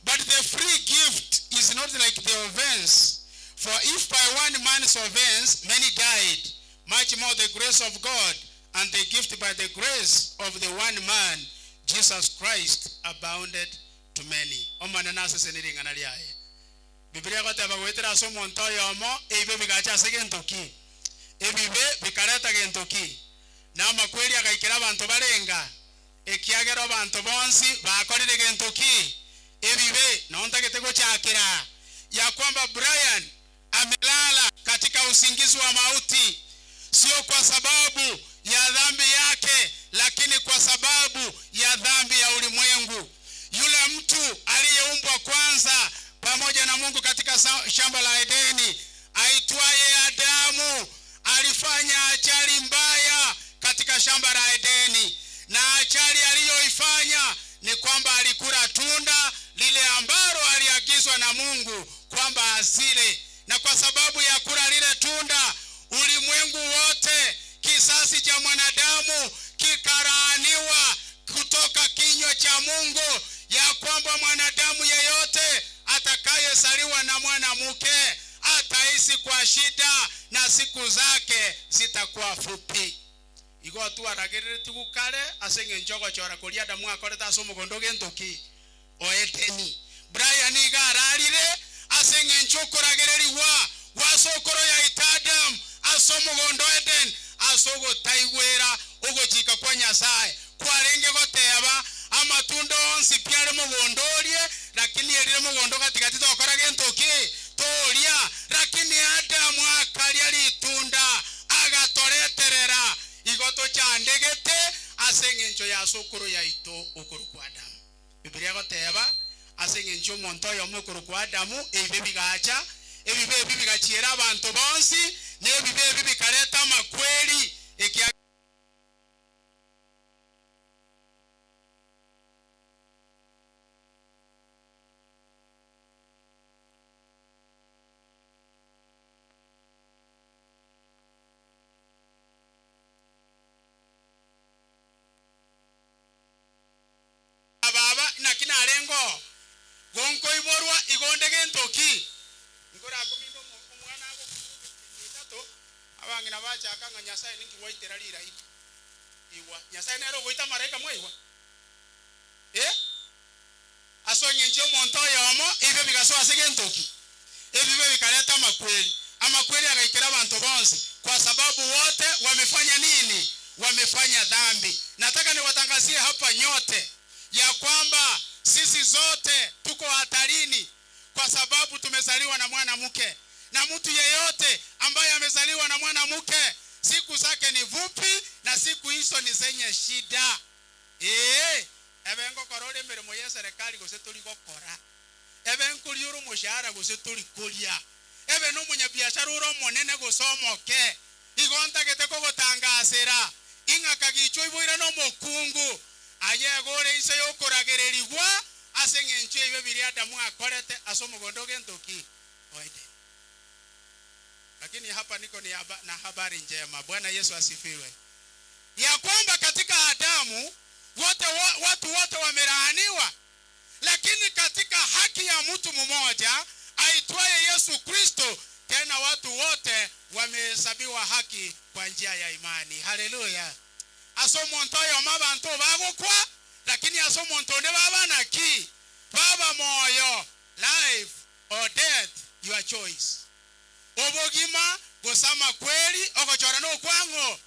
But the free gift is not like the offense. For if by one man's offense many died, much more the grace of God and the gift by the grace of the one man, Jesus Christ, abounded to many. Omonene asesenie ring'ana riaye. Bibilia egoteba goetera ase omonto oyomo ebibe bigacha ase gento ki? Ebibe bikareta gento ki? Na amakweri agaikera abanto barenga? Ekiagera abanto bonsi bakorire gento ki? Ebibe. Noo ntagete gochakera aa, ya kwamba Brian amelala katika usingizi wa mauti, sio kwa sababu ya dhambi yake, lakini kwa sababu ya dhambi ya ulimwengu. Yule mtu aliyeumbwa kwanza pamoja na Mungu katika shamba la Edeni, aitwaye Adamu, alifanya ajali mbaya katika shamba la Edeni, na ajali aliyoifanya ni kwamba alikula tunda lile ambalo aliagizwa na Mungu kwamba asile, na kwa sababu ya kula lile tunda, ulimwengu wote, kisasi cha mwanadamu kikalaaniwa kutoka kinywa cha Mungu, ya kwamba mwanadamu yeyote atakayezaliwa na mwanamke ataishi kwa shida na siku zake zitakuwa fupi. Igo twaragereretigwe kare ase engencho ogochora koria Adamu akorete ase omogondo gento ki? O Edeni. Brian iga ararire ase engencho okoragererigwa gwa sokoro yaito Adamu ase omogondo o Eden ase ogotaigwera ogochika kwa Nyasae kwarenge goteba amatunda onsi pi are mogondo orie, lakini erire mogondo gatigati tokora gento ki? Toria. Lakini Adamu akaria ritunda agatoreterera. Igo tochandegete ase engencho ya sokoro yaito okorokwa Adamu. Bibilia egoteba, Ase engencho y'omonto oyomo okorokwa Adamu ebibe bigacha, ebibe ebi bigachiera abanto bonsi, na ebibe ebi bikareta amakweri, ekiagera. Baba, naki narenge oo? Gonkoiborwa igo onde gento ki? Nkorakominta omwana agokwa emetienyi etato, abang'ina bachaka ng'a Nyasae ninki gwaitera riraika? Igwa, Nyasae nere ogoita amaraika mwaigwa? Eh? Ase engencho y'omonto oyomo ebibe bigasoa ase gento ki? Ebibe bikareta amakweri. Amakweri agaikera abanto bonsi, kwa sababu wote wamefanya nini? Wamefanya dhambi. Nataka niwatangazie hapa nyote ya kwamba sisi zote tuko hatarini kwa sababu tumezaliwa na mwanamke, na mtu yeyote ambaye amezaliwa na mwanamke siku zake ni fupi na siku hizo ni zenye shida. Ee, ebe ngokora ore emeremo y'eserekari gose tori gokora, ebe nkoria ore omoshahara gose tori koria, ebe nomonyabiashara ore omonene gose omoke, igo ntagete kogotangasera, ing'a kagichwa oiboire nomokungu, aye igo ore inse y'okoragererigwa ase engencho y'ebibe biria Adamu akorete ase omogondo o gento ki? O Edeni. Lakini hapa niko ni na habari njema. Bwana Yesu asifiwe. Ya kwamba katika Adamu wote watu wote wamelaaniwa, lakini katika haki ya mtu mmoja aitwaye Yesu Kristo, tena watu wote wamehesabiwa haki kwa njia ya imani. Haleluya. Ase omonto oyomo abanto bagokwa, lakini ase omonto onde baba naki? Baba moyo. Life or death, your choice. Obogima gose amakweri, ogochora nokwang'o?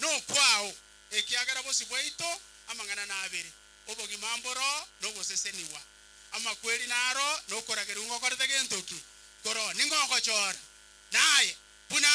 Nokwao. Ekiagera bosio bwaito amang'ana nabere, obogima mboro nogosesenigwa, amakweri naro nokoragerigwa ngokorete gento ki? Koroo ning'o ogochora? Naye, buna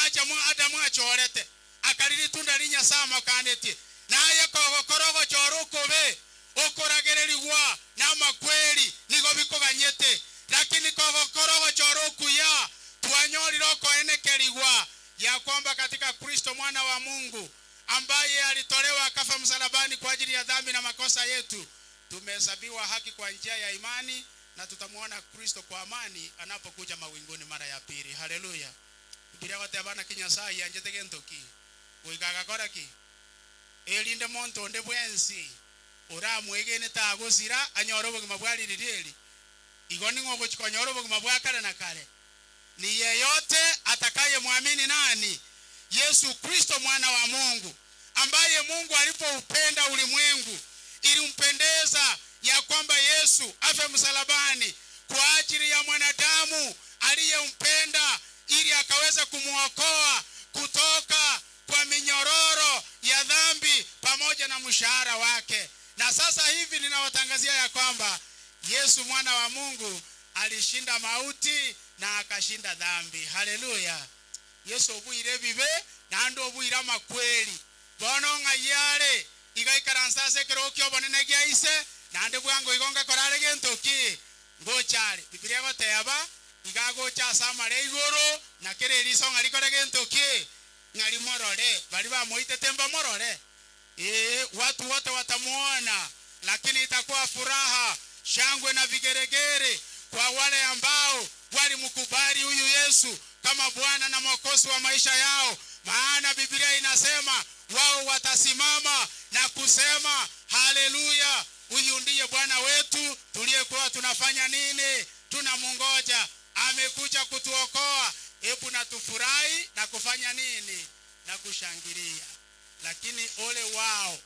Adamu achorete, akaria ritunda ria Nyasae amokanetie, naye kogokora ogochora okobe, okoragererigwa Na amakweri nigo bikoganyete. Lakini kogokora ogochora okuya, twanyorire okoenekerigwa ya kwamba katika Kristo mwana wa Mungu ambaye alitolewa akafa msalabani kwa ajili ya dhambi na makosa yetu, tumehesabiwa haki kwa njia ya imani na tutamuona Kristo kwa amani anapokuja mawinguni mara ya pili. Haleluya. Bibilia egoteba naki Nyasaye ayanchete gento ki? Goika agakora ki? Erinde monto onde bwensi oramwegene tagosira anyore obogima bwa ririri eri. Igo ning'o ogochia konyora obogima bwa kare na kare? Ni yeyote atakayemwamini nani? Yesu Kristo mwana wa Mungu, ambaye Mungu alipoupenda ulimwengu, ilimpendeza ya kwamba Yesu afe msalabani kwa ajili ya mwanadamu aliyempenda, ili akaweza kumwokoa kutoka kwa minyororo ya dhambi pamoja na mshahara wake. Na sasa hivi ninawatangazia ya kwamba Yesu mwana wa Mungu alishinda mauti na akashinda dhambi. Haleluya! Yesu obuire ebibe naende obuire amakweri. Bono ng'ai are? Iga aikaranse ase ekerogo ki'obonene gia Ise, naende bwango igo ngakora are gento ki? Ngocha are. Bibilia egoteba, Iga agocha ase amare igoro, na kera eriso ng'a rikore gento ki? Ng'a rimorore. Baria bamoitete mbamorore? Ee, watu wote watamuona, lakini itakuwa furaha, shangwe na vigeregere kwa wale ambao walimkubali huyu Yesu kama Bwana na Mwokozi wa maisha yao, maana Biblia inasema wao watasimama na kusema haleluya, huyu ndiye Bwana wetu tuliyekuwa tunafanya nini? Tunamungoja, amekuja kutuokoa. Hebu na tufurahi na kufanya nini? Na kushangilia. Lakini ole wao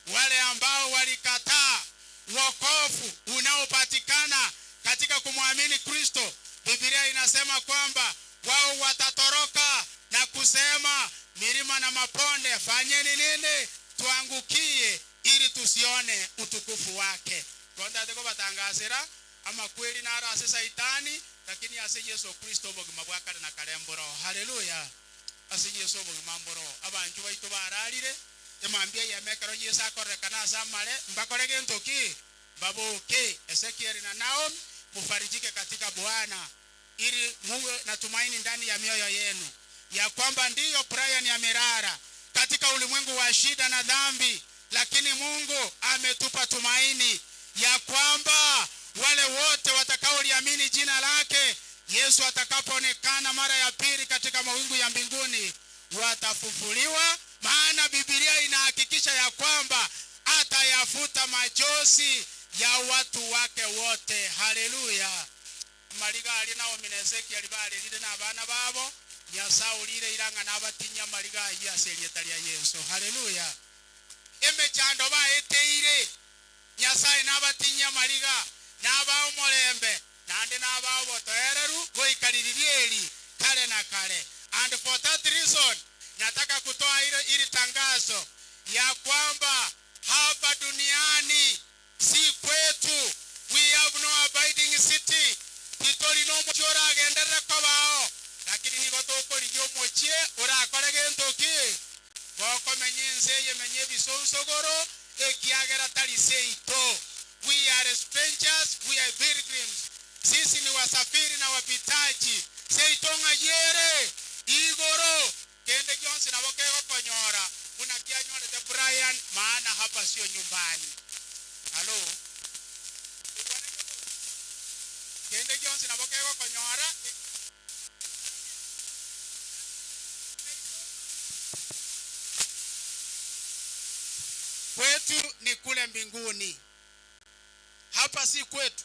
wale ambao walikataa wokovu unaopatikana katika kumwamini Kristo. Biblia inasema kwamba wao watatoroka na kusema, milima na mabonde, fanyeni nini? Tuangukie ili tusione utukufu wake. Gontate kobatangasera amakweri naro ase Saitani, lakini ase Yesu Kristo obogima bwa kare na kare mboro. Haleluya! Ase Yeso obogima mboro. Abanchwa baito bararire, emambia eyemo ekero Yeso akorerekana ase amare, mbakore gento ki? Mbaboke. Ezekieli na Naomi, mufarijike katika Bwana, ili muwe na tumaini ndani ya mioyo yenu, ya kwamba ndiyo Brian amelala katika ulimwengu wa shida na dhambi, lakini Mungu ametupa tumaini ya kwamba wale wote watakaoliamini jina lake, Yesu atakapoonekana mara ya pili katika mawingu ya mbinguni, watafufuliwa. Maana Biblia inahakikisha ya kwamba atayafuta machozi ya watu wake wote. Haleluya! Amariga aria Naomi na Ezekieli barerire na abana babo, Nyasae orire ira ng'a nabatinyie amariga ayio ase erieta ria Yeso. Haleluya! Emechando baeteire, Nyasae nabatinyie amariga, nabae omorembe, naende nabae obotoereru goika ririri eri kare na kare. And for that reason, nataka kutoa hili tangazo ya kwamba hapa duniani si kwetu, we have no abiding city, titori nomochie oragenderere kobao, lakini nigo tokorigia omochie orakore gento ki? Gokomenya ense eye menya ebisonsogoro, ekiagera tari seito. We are strangers, we are pilgrims. Sisi ni wasafiri na wapitaji. Seito ng'ai ere? Igoro. Kende gionsi nabo kegokonyora buna kianyorete Brian, maana hapa sio nyumbani. Halo? Kende gionsi nabo kegokonyora. Kwetu ni kule mbinguni, hapa si kwetu.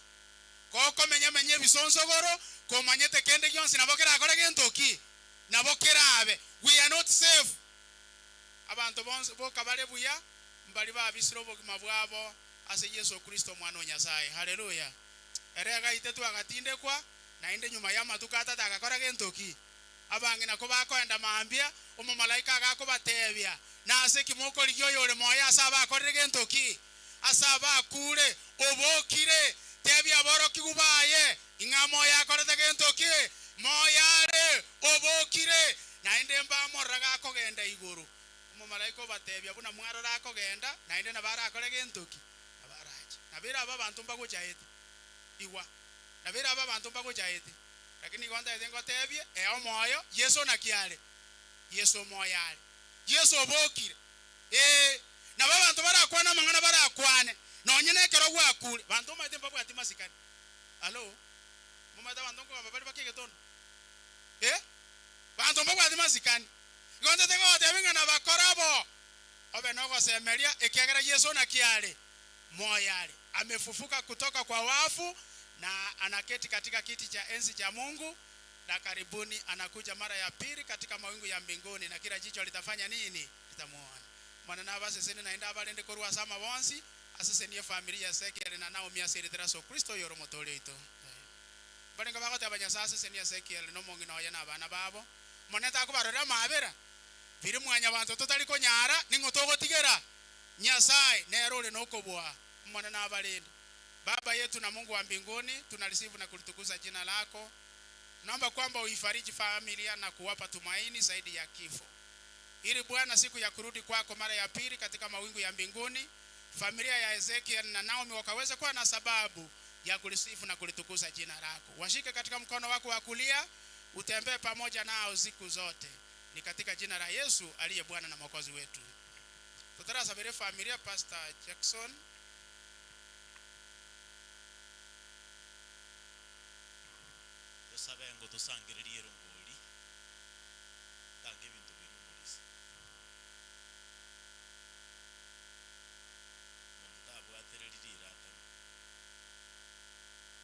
Gokomenya-menya ebisonsogoro, komanyete kende gionsi nabo kerakore gento ki? Nabo kerabe. We are not safe. Abanto bonsi boka bare buya, mbari babisire obogima bwabo ase Yeso Kristo Omwana o Nyasae. Haleluya! Ere agaitetwe agatindekwa, naende nyuma y'amatuko atato agakora gento ki? Abang'ina kobakoenda mambia, omomalaika agakobateebia, Nase ki mokorigia oyore moyo ase abakorire gento ki? Ase abakure, obokire. Tebia aborokigwa baye, ing'a moyo akorete gento ki? Moyo are, obokire. Naende mbamorora gakogenda igoro. Omomalaika obatebia, Buna mwarora akogenda, naende nabo arakore gento ki? Nabo arache. Nabere aba abanto mbagochaete. Igwa. Nabere aba abanto mbagochaete. Lakini igo ntaete ngotebie, ee omoyo, Yeso naki are? Yeso omoyo are. Yeso obokire. Ee. Nabo abanto barakwane amang'ana barakwane, nonye na ekero gwakure. Banto omanyete mbabwati masikani. Hallo? Momanyete abanto nkogamba bare bake egetondo? Eh? Banto mbabwati masikani. Igo ntaete ngogotebia ng'a nabakora bo. Obe nogosemeria, ekiagera Yeso naki are? Moyo are. Amefufuka kutoka kwa wafu, na anaketi katika kiti cha enzi cha Mungu, na karibuni anakuja mara ya pili katika mawingu ya mbinguni, na kila jicho litafanya nini? Litamuona. Omonene abasesenie naende abarende korwa ase amabe onsi, asesenie efamiri ya Ezekiel na Naomi ase erieta ria Yeso Kristo oyore Omotoori oito. Amen. Mbarenge bagoteba Nyasae asesenie Ezekiel na omong'ina oye na abana babo. Omonene takobarorera amaabera? Biria mwanyabanto totari konyara, ning'o togotigera? Nyasae nere ore nokobua. Omonene abarende. Baba yetu na Mungu wa mbinguni, tunalisifu na kulitukuza jina lako. Tunaomba kwamba uifariji familia na kuwapa tumaini zaidi ya kifo, ili Bwana, siku ya kurudi kwako mara ya pili katika mawingu ya mbinguni, familia ya Ezekiel na Naomi wakaweza kuwa na sababu ya kulisifu na kulitukuza jina lako. Washike katika mkono wako wa kulia, utembee pamoja nao siku zote. Ni katika jina la Yesu aliye Bwana na Mwokozi wetu. Totarasabere familia Pastor Jackson. Tosabe ngo tosangererie erongori, tanga ebinto biria omorisia. Omonto tabwatereri riratana.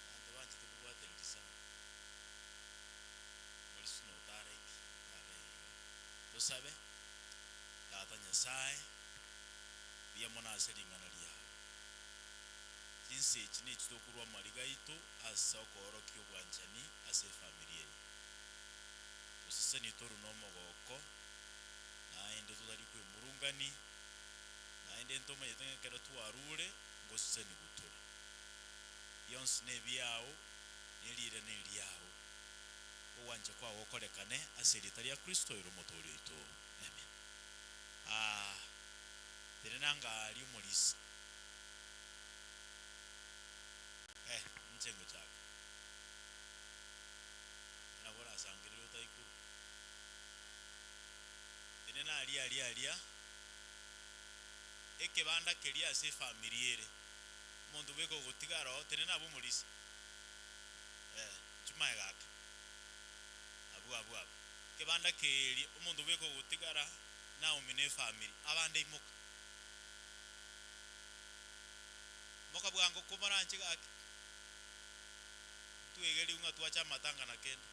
Abanto banchete kobwatereri sana. Omorisia notara inki? Otara iga. Tosabe, Tata Nyasaye, mbuya mono ase ring'ana riao. Chinsa echi nechi tokorwa amariga aito ase okoorokia obwanchani ase efamiri eye. Tosesenie toru nomogoko, naende totari kwemurungani, naende ntomanyete ng'a ekero twarure ngosesenigwa tore. Bionsi nebiao, nerire neriao. Ogwancha kwao gokorekane ase erieta ria Kristo ere Omotoori oito. Amen. Aah, tenena ngaaria omorisia. Eh, inche ngochaka. Nabo orasangerere otaikuru. Tenena aria aria aria, ekebanda keria ase efamiri ere, omonto bweka ogotiga aroo, tenena abwo omorisia. Eh, nchumae gaka. Abwo abwo abwo. Ekebanda keria, omonto bweka ogotigara, Naomi na efamiri, abande imoka. Moka bwango komoranche gaki, ntwegerigwe ng'a twache amatanga na kende.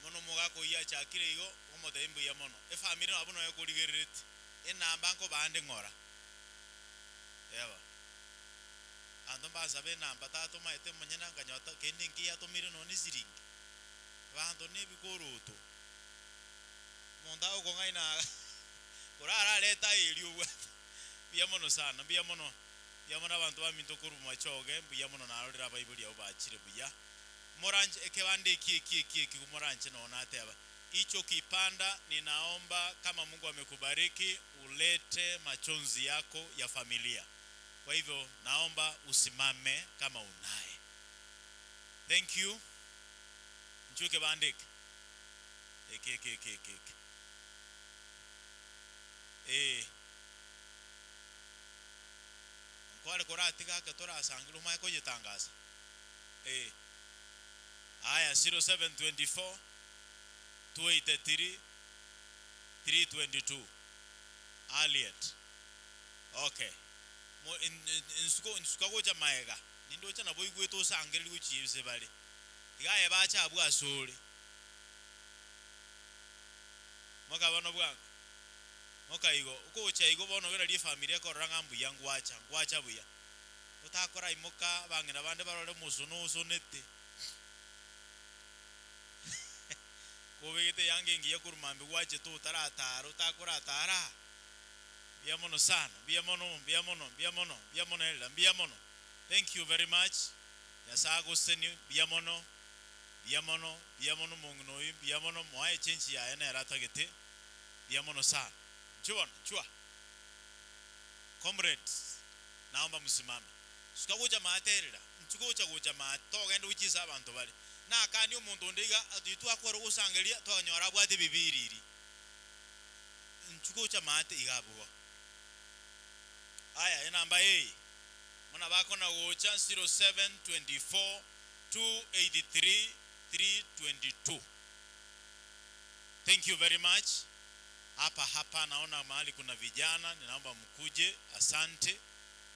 Mono omogaka oyio achakire igo, omotebia mbuya mono. Efamiri nabo noyo ekorigerereti, enamba nkobande ng'ora. Eba. Abanto mbasabe enamba tata omaete omonyene akanyota kende nki yatomire nonya ne esiringi. Abanto na ebikoroto. Omonto agokong'aina korararete aye erio obwate. Mbuya mono sana, mbuya mono, mbuya mono abanto baminto korwa machoge, mbuya mono narorire abaibori abwo bachire buya. Moranche ekebanda eki eki eki eki moranche nonya nateba, Hicho kipanda ninaomba kama Mungu amekubariki ulete machozi yako ya familia. Kwa hivyo naomba usimame kama unaye. Thank you. Inchuo ekebanda eke. Eke eke eke eke eke. Ee. Nkware koratiga ake torasangire omanye koyetangasa. Ee. Aya 0724 283 322. Harriet. Okay. Mo in in insuko insuka gocha maega. Nindoche nabo oigwete osangereria gochia ase bare. Tiga aye bache abwo asore. Moka bono bwango, moka igo, okogocha igo bono ogera ria efamiri ekorora ng'a mbuya ngwacha, ngwacha buya. Otakoraimoka abang'ina bande barore omosono osonete. Kobegete eyanga engiya korwa mambia gwachete otaratara otakoratara aa. Mbuya mono sana, mbuya mono, mbuya mono, mbuya mono, mbuya mono Elder, mbuya mono. Thank you very much. Nyasae agosesenie, mbuya mono. Mbuya mono, mbuya mono omong'ina oyio, mbuya mono, moe echenchi yaye nere atagete, mbuya mono sana. Inchuo bono, inchua. Comrades, naomba msimame. Suka gocha maate erera, nchu gocha gocha maate, togenda gochia ase abanto bare. Nakania omonto onde iga, ati twakora gosangereria, twanyora abwate ebibiriri. Nchu gocha maate iga abwo igo. Aya, enamba eye, muna bakona gocha 0724 283 322. Thank you very much. Hapa hapa naona mahali kuna vijana, ninaomba mkuje. Asante.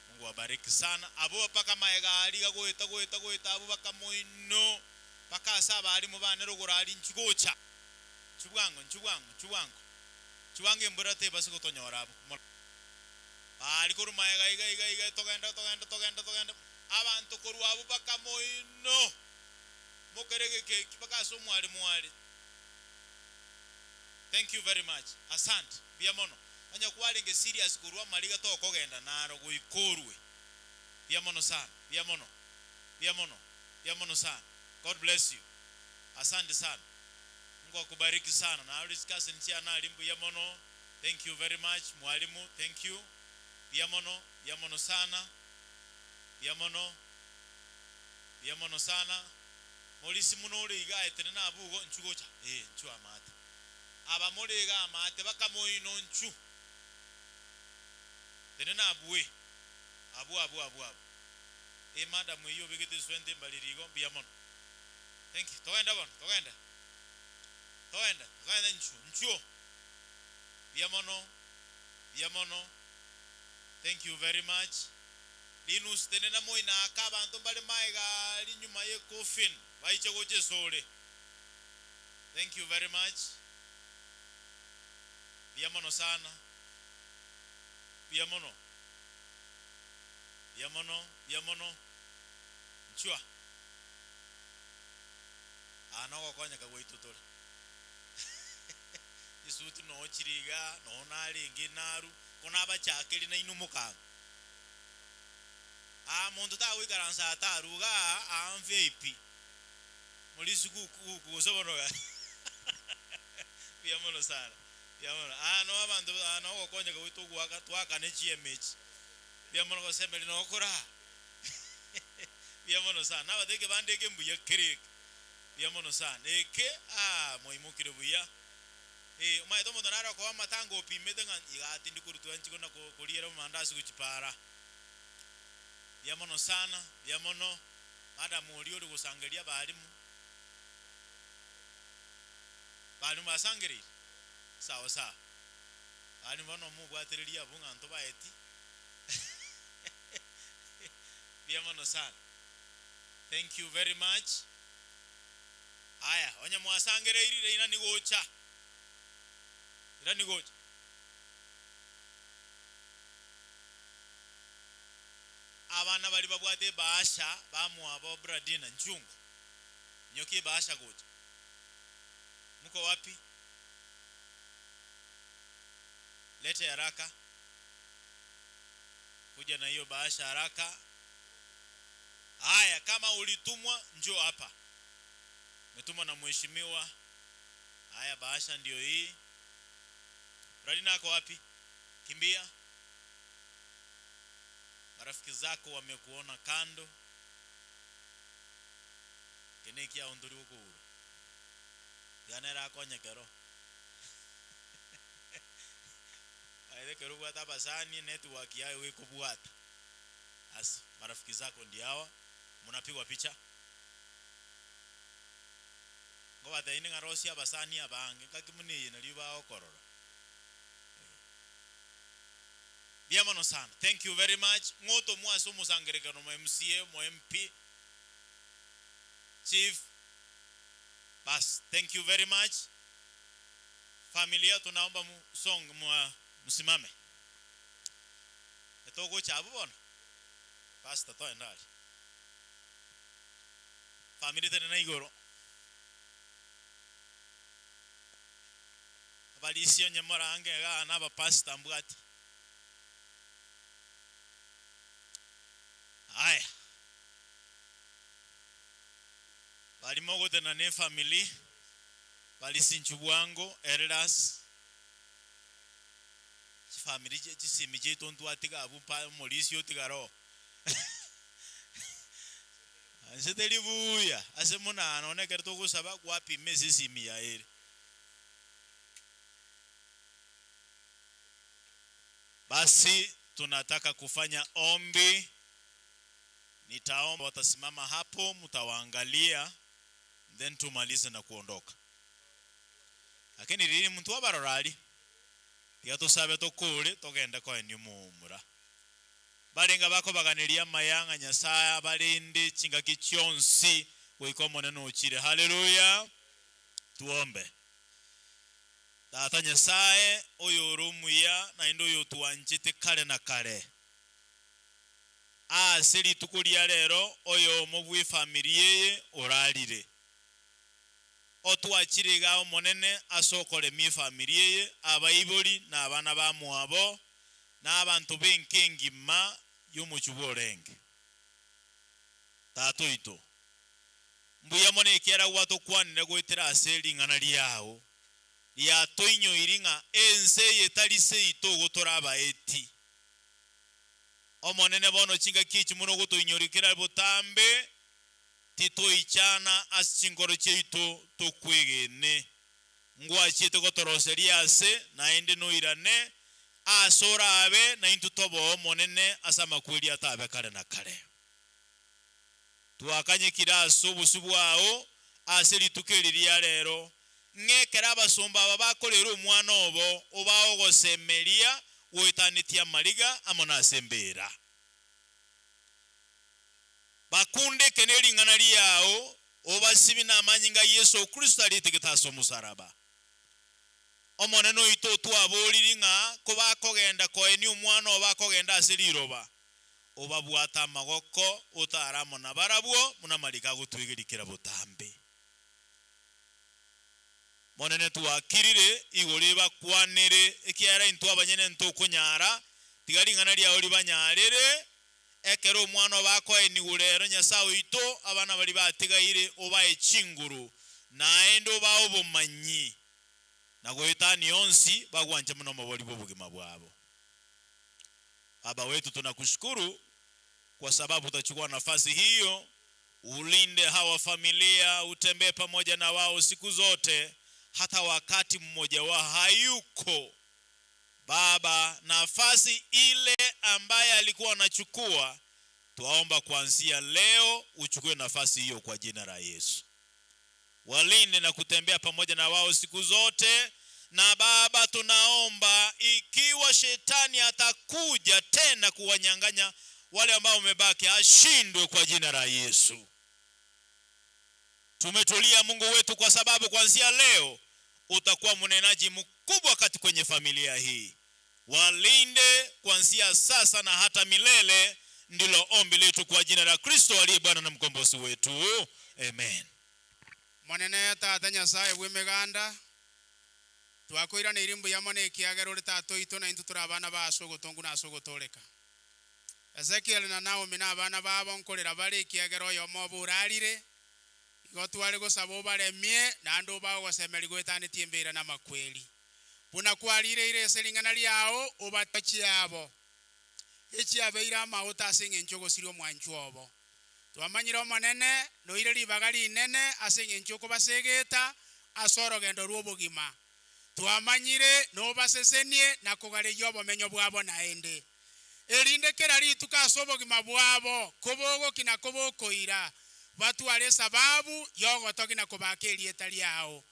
Mungu awabariki sana. Abo mpaka maega ari goeta goeta goeta abo bakamoino mpaka ase abarimu bane rogoro ari nchu gocha. Nchu bwango, nchu bwango, nchu bwango. Nchu bwango embura tebase gotonyora abo. Bari korwa maega iga iga iga togenda togenda togenda togenda abanto korwa abo bakamoino mokerege keki mpaka ase omwarimu are. Thank you very much. Asante. Mbuya mono. Onye kwarenge serious korwa amariga tokogenda naro goika orwe. Mbuya mono sana. Mbuya mono. Mbuya mono. Mbuya mono sana. God bless you. Asante sana. Mungu akubariki sana. Na discussion chiana ari mbuya mono. Thank you very much mwalimu. Thank you. Mbuya mono. Mbuya mono sana. Mbuya mono. Mbuya mono sana. Morisi muno ore iga aetene na abugo nchu gocha. Eh, nchu amate. Aba more iga amate bakamoino nchu. Tene na abue. Abu abu abu abu. Eh, madam eyo obegete eswenta embariri igo mbuya mono. Thank you. Togenda bono, togenda. Togenda, togenda nchu, nchuo. Mbuya mono. Mbuya mono. Thank you very much. Linus tenena moina aka abanto mbare maega ari nyuma ye coffin baiche gocha esore. Thank you very much. Mbuya mono sana. Mbuya mono. Mbuya mono, mbuya mono. Nchua. Aa nogokonyeka gwaito tore. Chisuti noo chiri iga, noo narenge naru, ko nabachakeri nainwe mokanga. Aa monto tagoikaransa ataru iga aa mvepi. Morisi guku guku gose bono iga. Mbuya mono sana. Mbuya mono. Aa noo abanto aa nogokonyeka gwaito goaka twakane chiema echi. Mbuya mono gosemeri nokora. Mbuya mono sana. Nabatebie ekebanda eke mbuya kere eke. Mbuya mono sana. Eke aa mwaimokire buya. Eh, omanyete omonto nare okoba amatanga opimete ng'a iga atindi korutwa nchiko na koriera amandasi gochia para. Mbuya mono sana, mbuya mono, madam oria ore gosangereria abalimu. Balimu basangereire? Sawa sawa. Balimu bono mobwatererie abwo ng'a ntobaeti. Mbuya mono sana. Thank you very much. Aya, onye mwasangereirire inani gocha. Irani gocha. Abana baria babwate ebahasha bamwabo Bradina nchungo. Nyoki ebahasha gocha. Mko wapi? Lete haraka. Kuja na hiyo bahasha haraka. Haya, kama ulitumwa njoo hapa. Umetumwa na mheshimiwa. Haya, bahasha ndio hii. Bradina ako wapi? Kimbia. Marafiki zako wamekuona kando. Kene kia ondori okogura. Tiga nere akonye kero. Aye kero obwate abasani network yaye ekobwata. Asi marafiki zako ndio hawa. Mnapigwa picha. Ngobateini ng'a rosia abasani abange ngaki muna eye nario bagokorora. Mbuya mono sana. Thank you very much. Ng'oto mwase omosangerekano mo MCA, mo MP, Chief. Bas, thank you very much. Familia tunaomba musong mwa msimame. Etogocha abwo bono. Pastor toenda aria. Family tenena igoro. Abarisia onye morange igaa na abapastor mbwati. Aya. Bari mogotena na efamily, bari sinchu bwango, elders. Chifamiri chie chisimi chiaito ntwatiga abwo mpa omorisia otigare oo. Inse teri buya, ase buna nonye ekero togosaba gwapima ase esimi yaye ere. Basi tunataka kufanya ombi, nitaomba watasimama hapo, mtawaangalia then tumalize na kuondoka. Lakini riria muntu abarora aria, tiga tosabe tokore togende koenia omomura. Barenge bakobaganeria amaya ng'a Nyasae abarende chingaki chionsi goika Omonene ochire. Haleluya! Tuombe. Tata Nyasae, oyore omuya naende oyotwanchete kare na kare, ase rituko ria rero oyomo bw'efamiri eye orarire. Otwachire igaa Omonene ase okoremia efamiri eye, abaibori na abana bamwabo, na abanto b'enka engima y'omochie bw'orenge. Tata oito, mbuya mono ekiagera gwatokwanire goetera ase ring'ana riao, riatoinyoiri ng'a ense eye tari seito ogotora abaeti. Omonene bono chingaki echi mono ogotoinyori kera botambe, titoichana ase chinkoro chiaito tokwegene. Ngwachiete gotoroseria ase, naende noirane aase orabe, naintwe toboe Omonene ase amakweri atabe kare na kare. Twakanyekire ase obosio bwao ase rituko eri ria rero, ng'a ekero abasomba aba bakorera omwana obo, obae ogosemeria goetanetie amariga amo nase embeera. Bakundeke ne ring'ana riao, obasibi namanyinga a Yeso Kristo aritegete ase omosaraba. Omonene oito otwaboriri ng'a kobakogenda koenia omwana obo akogenda ase riroba, obabwate amagoko, otare amo nabarabwo, buna amariko agotwegeria kera botambe. Monene twakirire igoro ebakwanere, ekiagera intwe abanyene ntokonyara, tiga ring'ana riao ribanyarere, Ekero omwana obo akoenigwa rero, Nyasae oito, abana baria batigaire obae chinguru, naende obae obomanyi, na goetania onsi bagwanche buna omobori bw'obogima bwabo. Baba wetu tunakushukuru kwa sababu utachukua nafasi hiyo ulinde hawa familia, utembee pamoja na wao siku zote, hata wakati mmoja wao hayuko. Baba, nafasi ile ambaye alikuwa anachukua, twaomba kuanzia leo uchukue nafasi hiyo kwa jina la Yesu. Walinde na kutembea pamoja na wao siku zote. Na Baba, tunaomba ikiwa shetani atakuja tena kuwanyang'anya wale ambao wamebaki, ashindwe kwa jina la Yesu. Tumetulia Mungu wetu, kwa sababu kuanzia leo utakuwa mnenaji mkubwa kati kwenye familia hii. Walinde kuanzia sasa na hata milele, ndilo ombi letu kwa jina la Kristo aliye Bwana na mkombozi wetu, amen. Monene Tata Nyasae bw'emeganda, twakoiraneirie mbuya mono ekiagera ore Tata oito na intwe tore abana bao ase ogotongu na ase ogotooreka. Ezekiel na Naomi na abana babo nkorera bare ekiagera oyomo obo orarire, Igo tware gosaba obaremie, naende obae ogosemeria goetanetie embeera na amakweri. Buna kwarireire ase ring'ana riao, obatoe chiabo, echiabeire amaote ase engencho y'ogosiria omwanchwa obo. Twamanyire Omonene, noire ribaga rinene ase engencho y'okobasegeta ase orogendo rw'obogima. Twamanyire nobasesenie na kogareria obomenyo bwabo naende, erinde kera rituko ase obogima bwabo kobogoki na kobokoira, batware esababu y'ogotogia na kobaka erieta riao.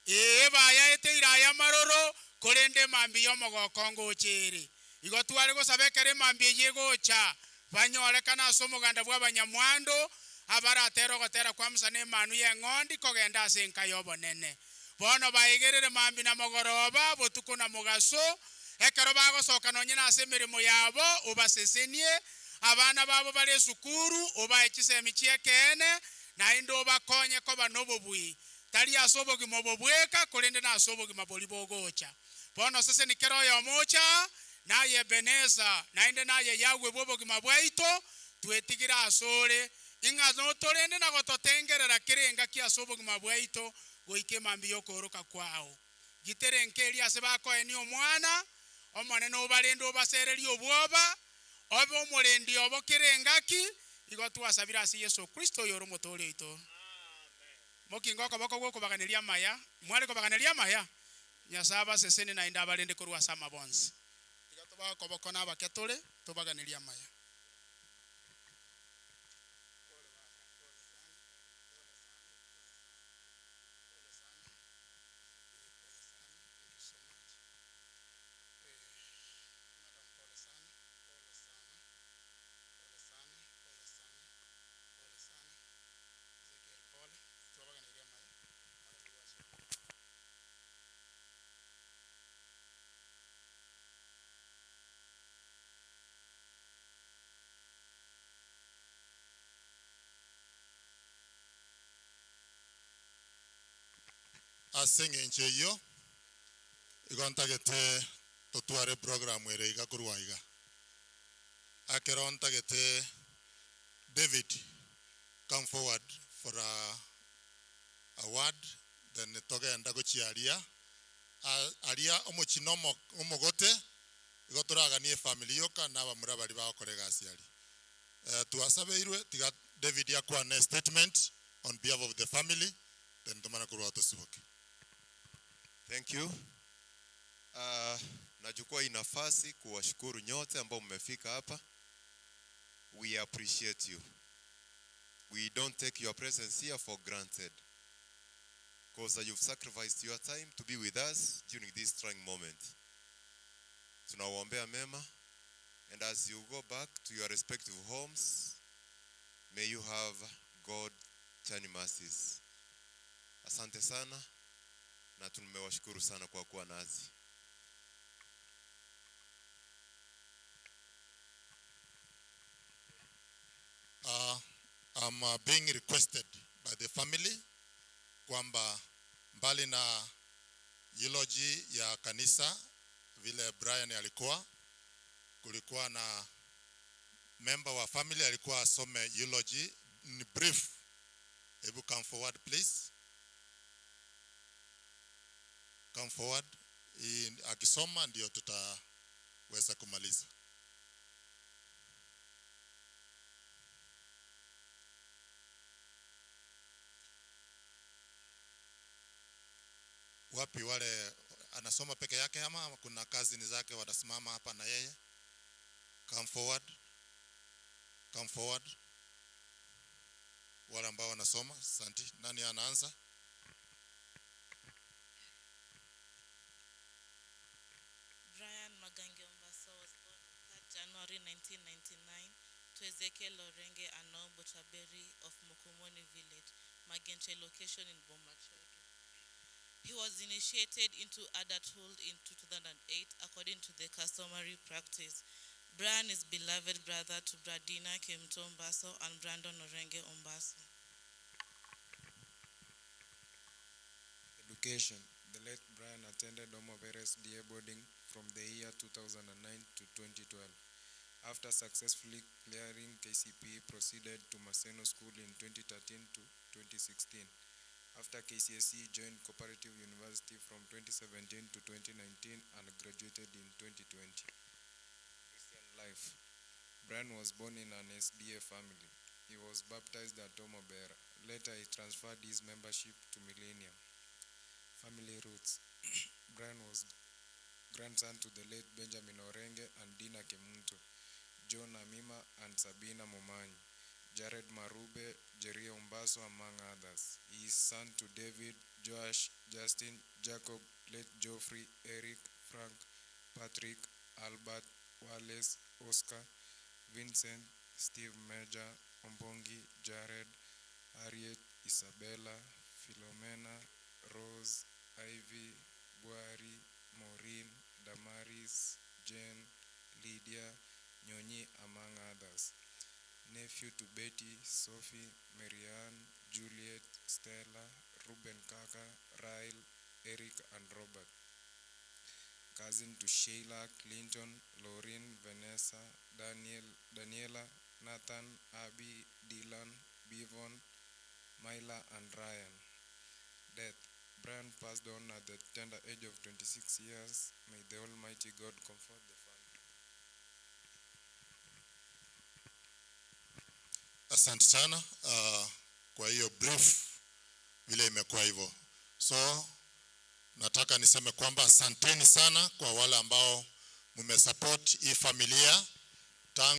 Ee, bayaeteire aya amaroro, korende emambia y'omogoko ngocha ere. Igo tware gosaba ekero emambia eyio egocha, banyorekane ase omoganda bw'abanyamwando, abaratere ogotera kwa Musa na Emanwa y'Eng'ondi kogenda ase enka y'obonene. Bono baegerere mambia na mogoroba, botuko na mogaso, ekero bagosoka nonye nase emeremo yabo, obasesenie, abana babo bare esukuru, obae chisemi chi'ekeene, naende obakonye koba nobobui, tari ase obogima obo bweka, korende nase obogima boria bogocha. Bono seseni kera oyomo ocha, naye Ebeneza, naende naye Yahweh bw'obogima bwaito, twetigire asore, ing'a notorende na gototengerera kera engaki ase obogima bwaito goika emambia y'okooroka kwao. Gitera enka eria ase bakoenia omwana, Omonene obarende obasererie obwoba, obe omorendi obo kera engaki, igo twasabire ase Yeso Kristo oyore omotoori oito. Mokinge okoboko gw'okobaganeria amaya, mware kobaganeria amaya? Nyasae abasesenie naende abarende korwa ase amabe onsi. Tiga tobae okoboko na abake tore, tobaganerie amaya. Ase eng'encho eyio, igo ntagete totware eprogram ere iga korwa iga. Ekero ntagete David come forward for a a word then togenda gochia aria, aria omochie na omo omogote, igo toraganie efamiri yoka na abamura baria bagokora egasi aria. Twasabeirwe tiga David akwane estatement on behalf of the family then tomane korwa tosiboke. Thank you. Uh, nachukua hii nafasi kuwashukuru nyote ambao mmefika hapa. We appreciate you. We don't take your presence here for granted. Because you've sacrificed your time to be with us during this trying moment. Tunawaombea mema and as you go back to your respective homes, may you have God journey mercies. Asante sana na tumewashukuru sana kwa kuwa nasi. I'm being requested by the family kwamba mbali na eulogy ya kanisa vile Brian alikuwa, kulikuwa na member wa family alikuwa asome eulogy ni brief. Hebu come forward please. Come forward. Hii, akisoma ndio tutaweza kumaliza. Wapi wale anasoma peke yake ama kuna kazini zake watasimama hapa na yeye? Come forward. Come forward. Wale ambao wanasoma, asante. Nani anaanza? Brian Magange Ombasa was born on 3rd January 1999 to Ezekiel Orenge and Noel Botaberi of Mukumoni Village, Magenche location in Bomachoge. He was initiated into adulthood in 2008 according to the customary practice. Brian is beloved brother to Bradina Kemto Ombaso and Brandon Orenge Ombaso. Education. The late Brian attended Omo SDA boarding from the year 2009 to 2012. After successfully clearing KCPE, proceeded to Maseno School in 2013 to 2016. After KCSE, joined Cooperative University from 2017 to 2019 and graduated in 2020. Christian life. Brian was born in an SDA family. He was baptized at Omobera. Later, he transferred his membership to Millennium. Family roots. Brian was grandson to the late Benjamin Orenge and Dina Kemunto, John Amima and Sabina Momanyi, Jared Marube, Jerry Ombaso, among others. He is son to David, Joash, Justin, Jacob, late Geoffrey, Eric, Frank, Patrick, Albert, Wallace, Oscar, Vincent, Steve Major, Ombongi, Jared, Harriet, Isabella, Philomena, Rose, Ivy, Buari, Maureen, Damaris, Jane, Lydia, Nyonyi, among others. Nephew to Betty, Sophie, Marianne, Juliet, Stella, Ruben Kaka, Ryle, Eric, and Robert. Cousin to Sheila, Clinton, Lauren, Vanessa, Daniel, Daniela, Nathan, Abby, Dylan, Bivon, Myla, and Ryan. Death. Brian passed on at the tender age of 26 years. May the Almighty God comfort the family. Asante sana kwa hiyo brief vile imekuwa hivyo. So nataka niseme kwamba asanteni sana kwa wale ambao mmesupport hii familia.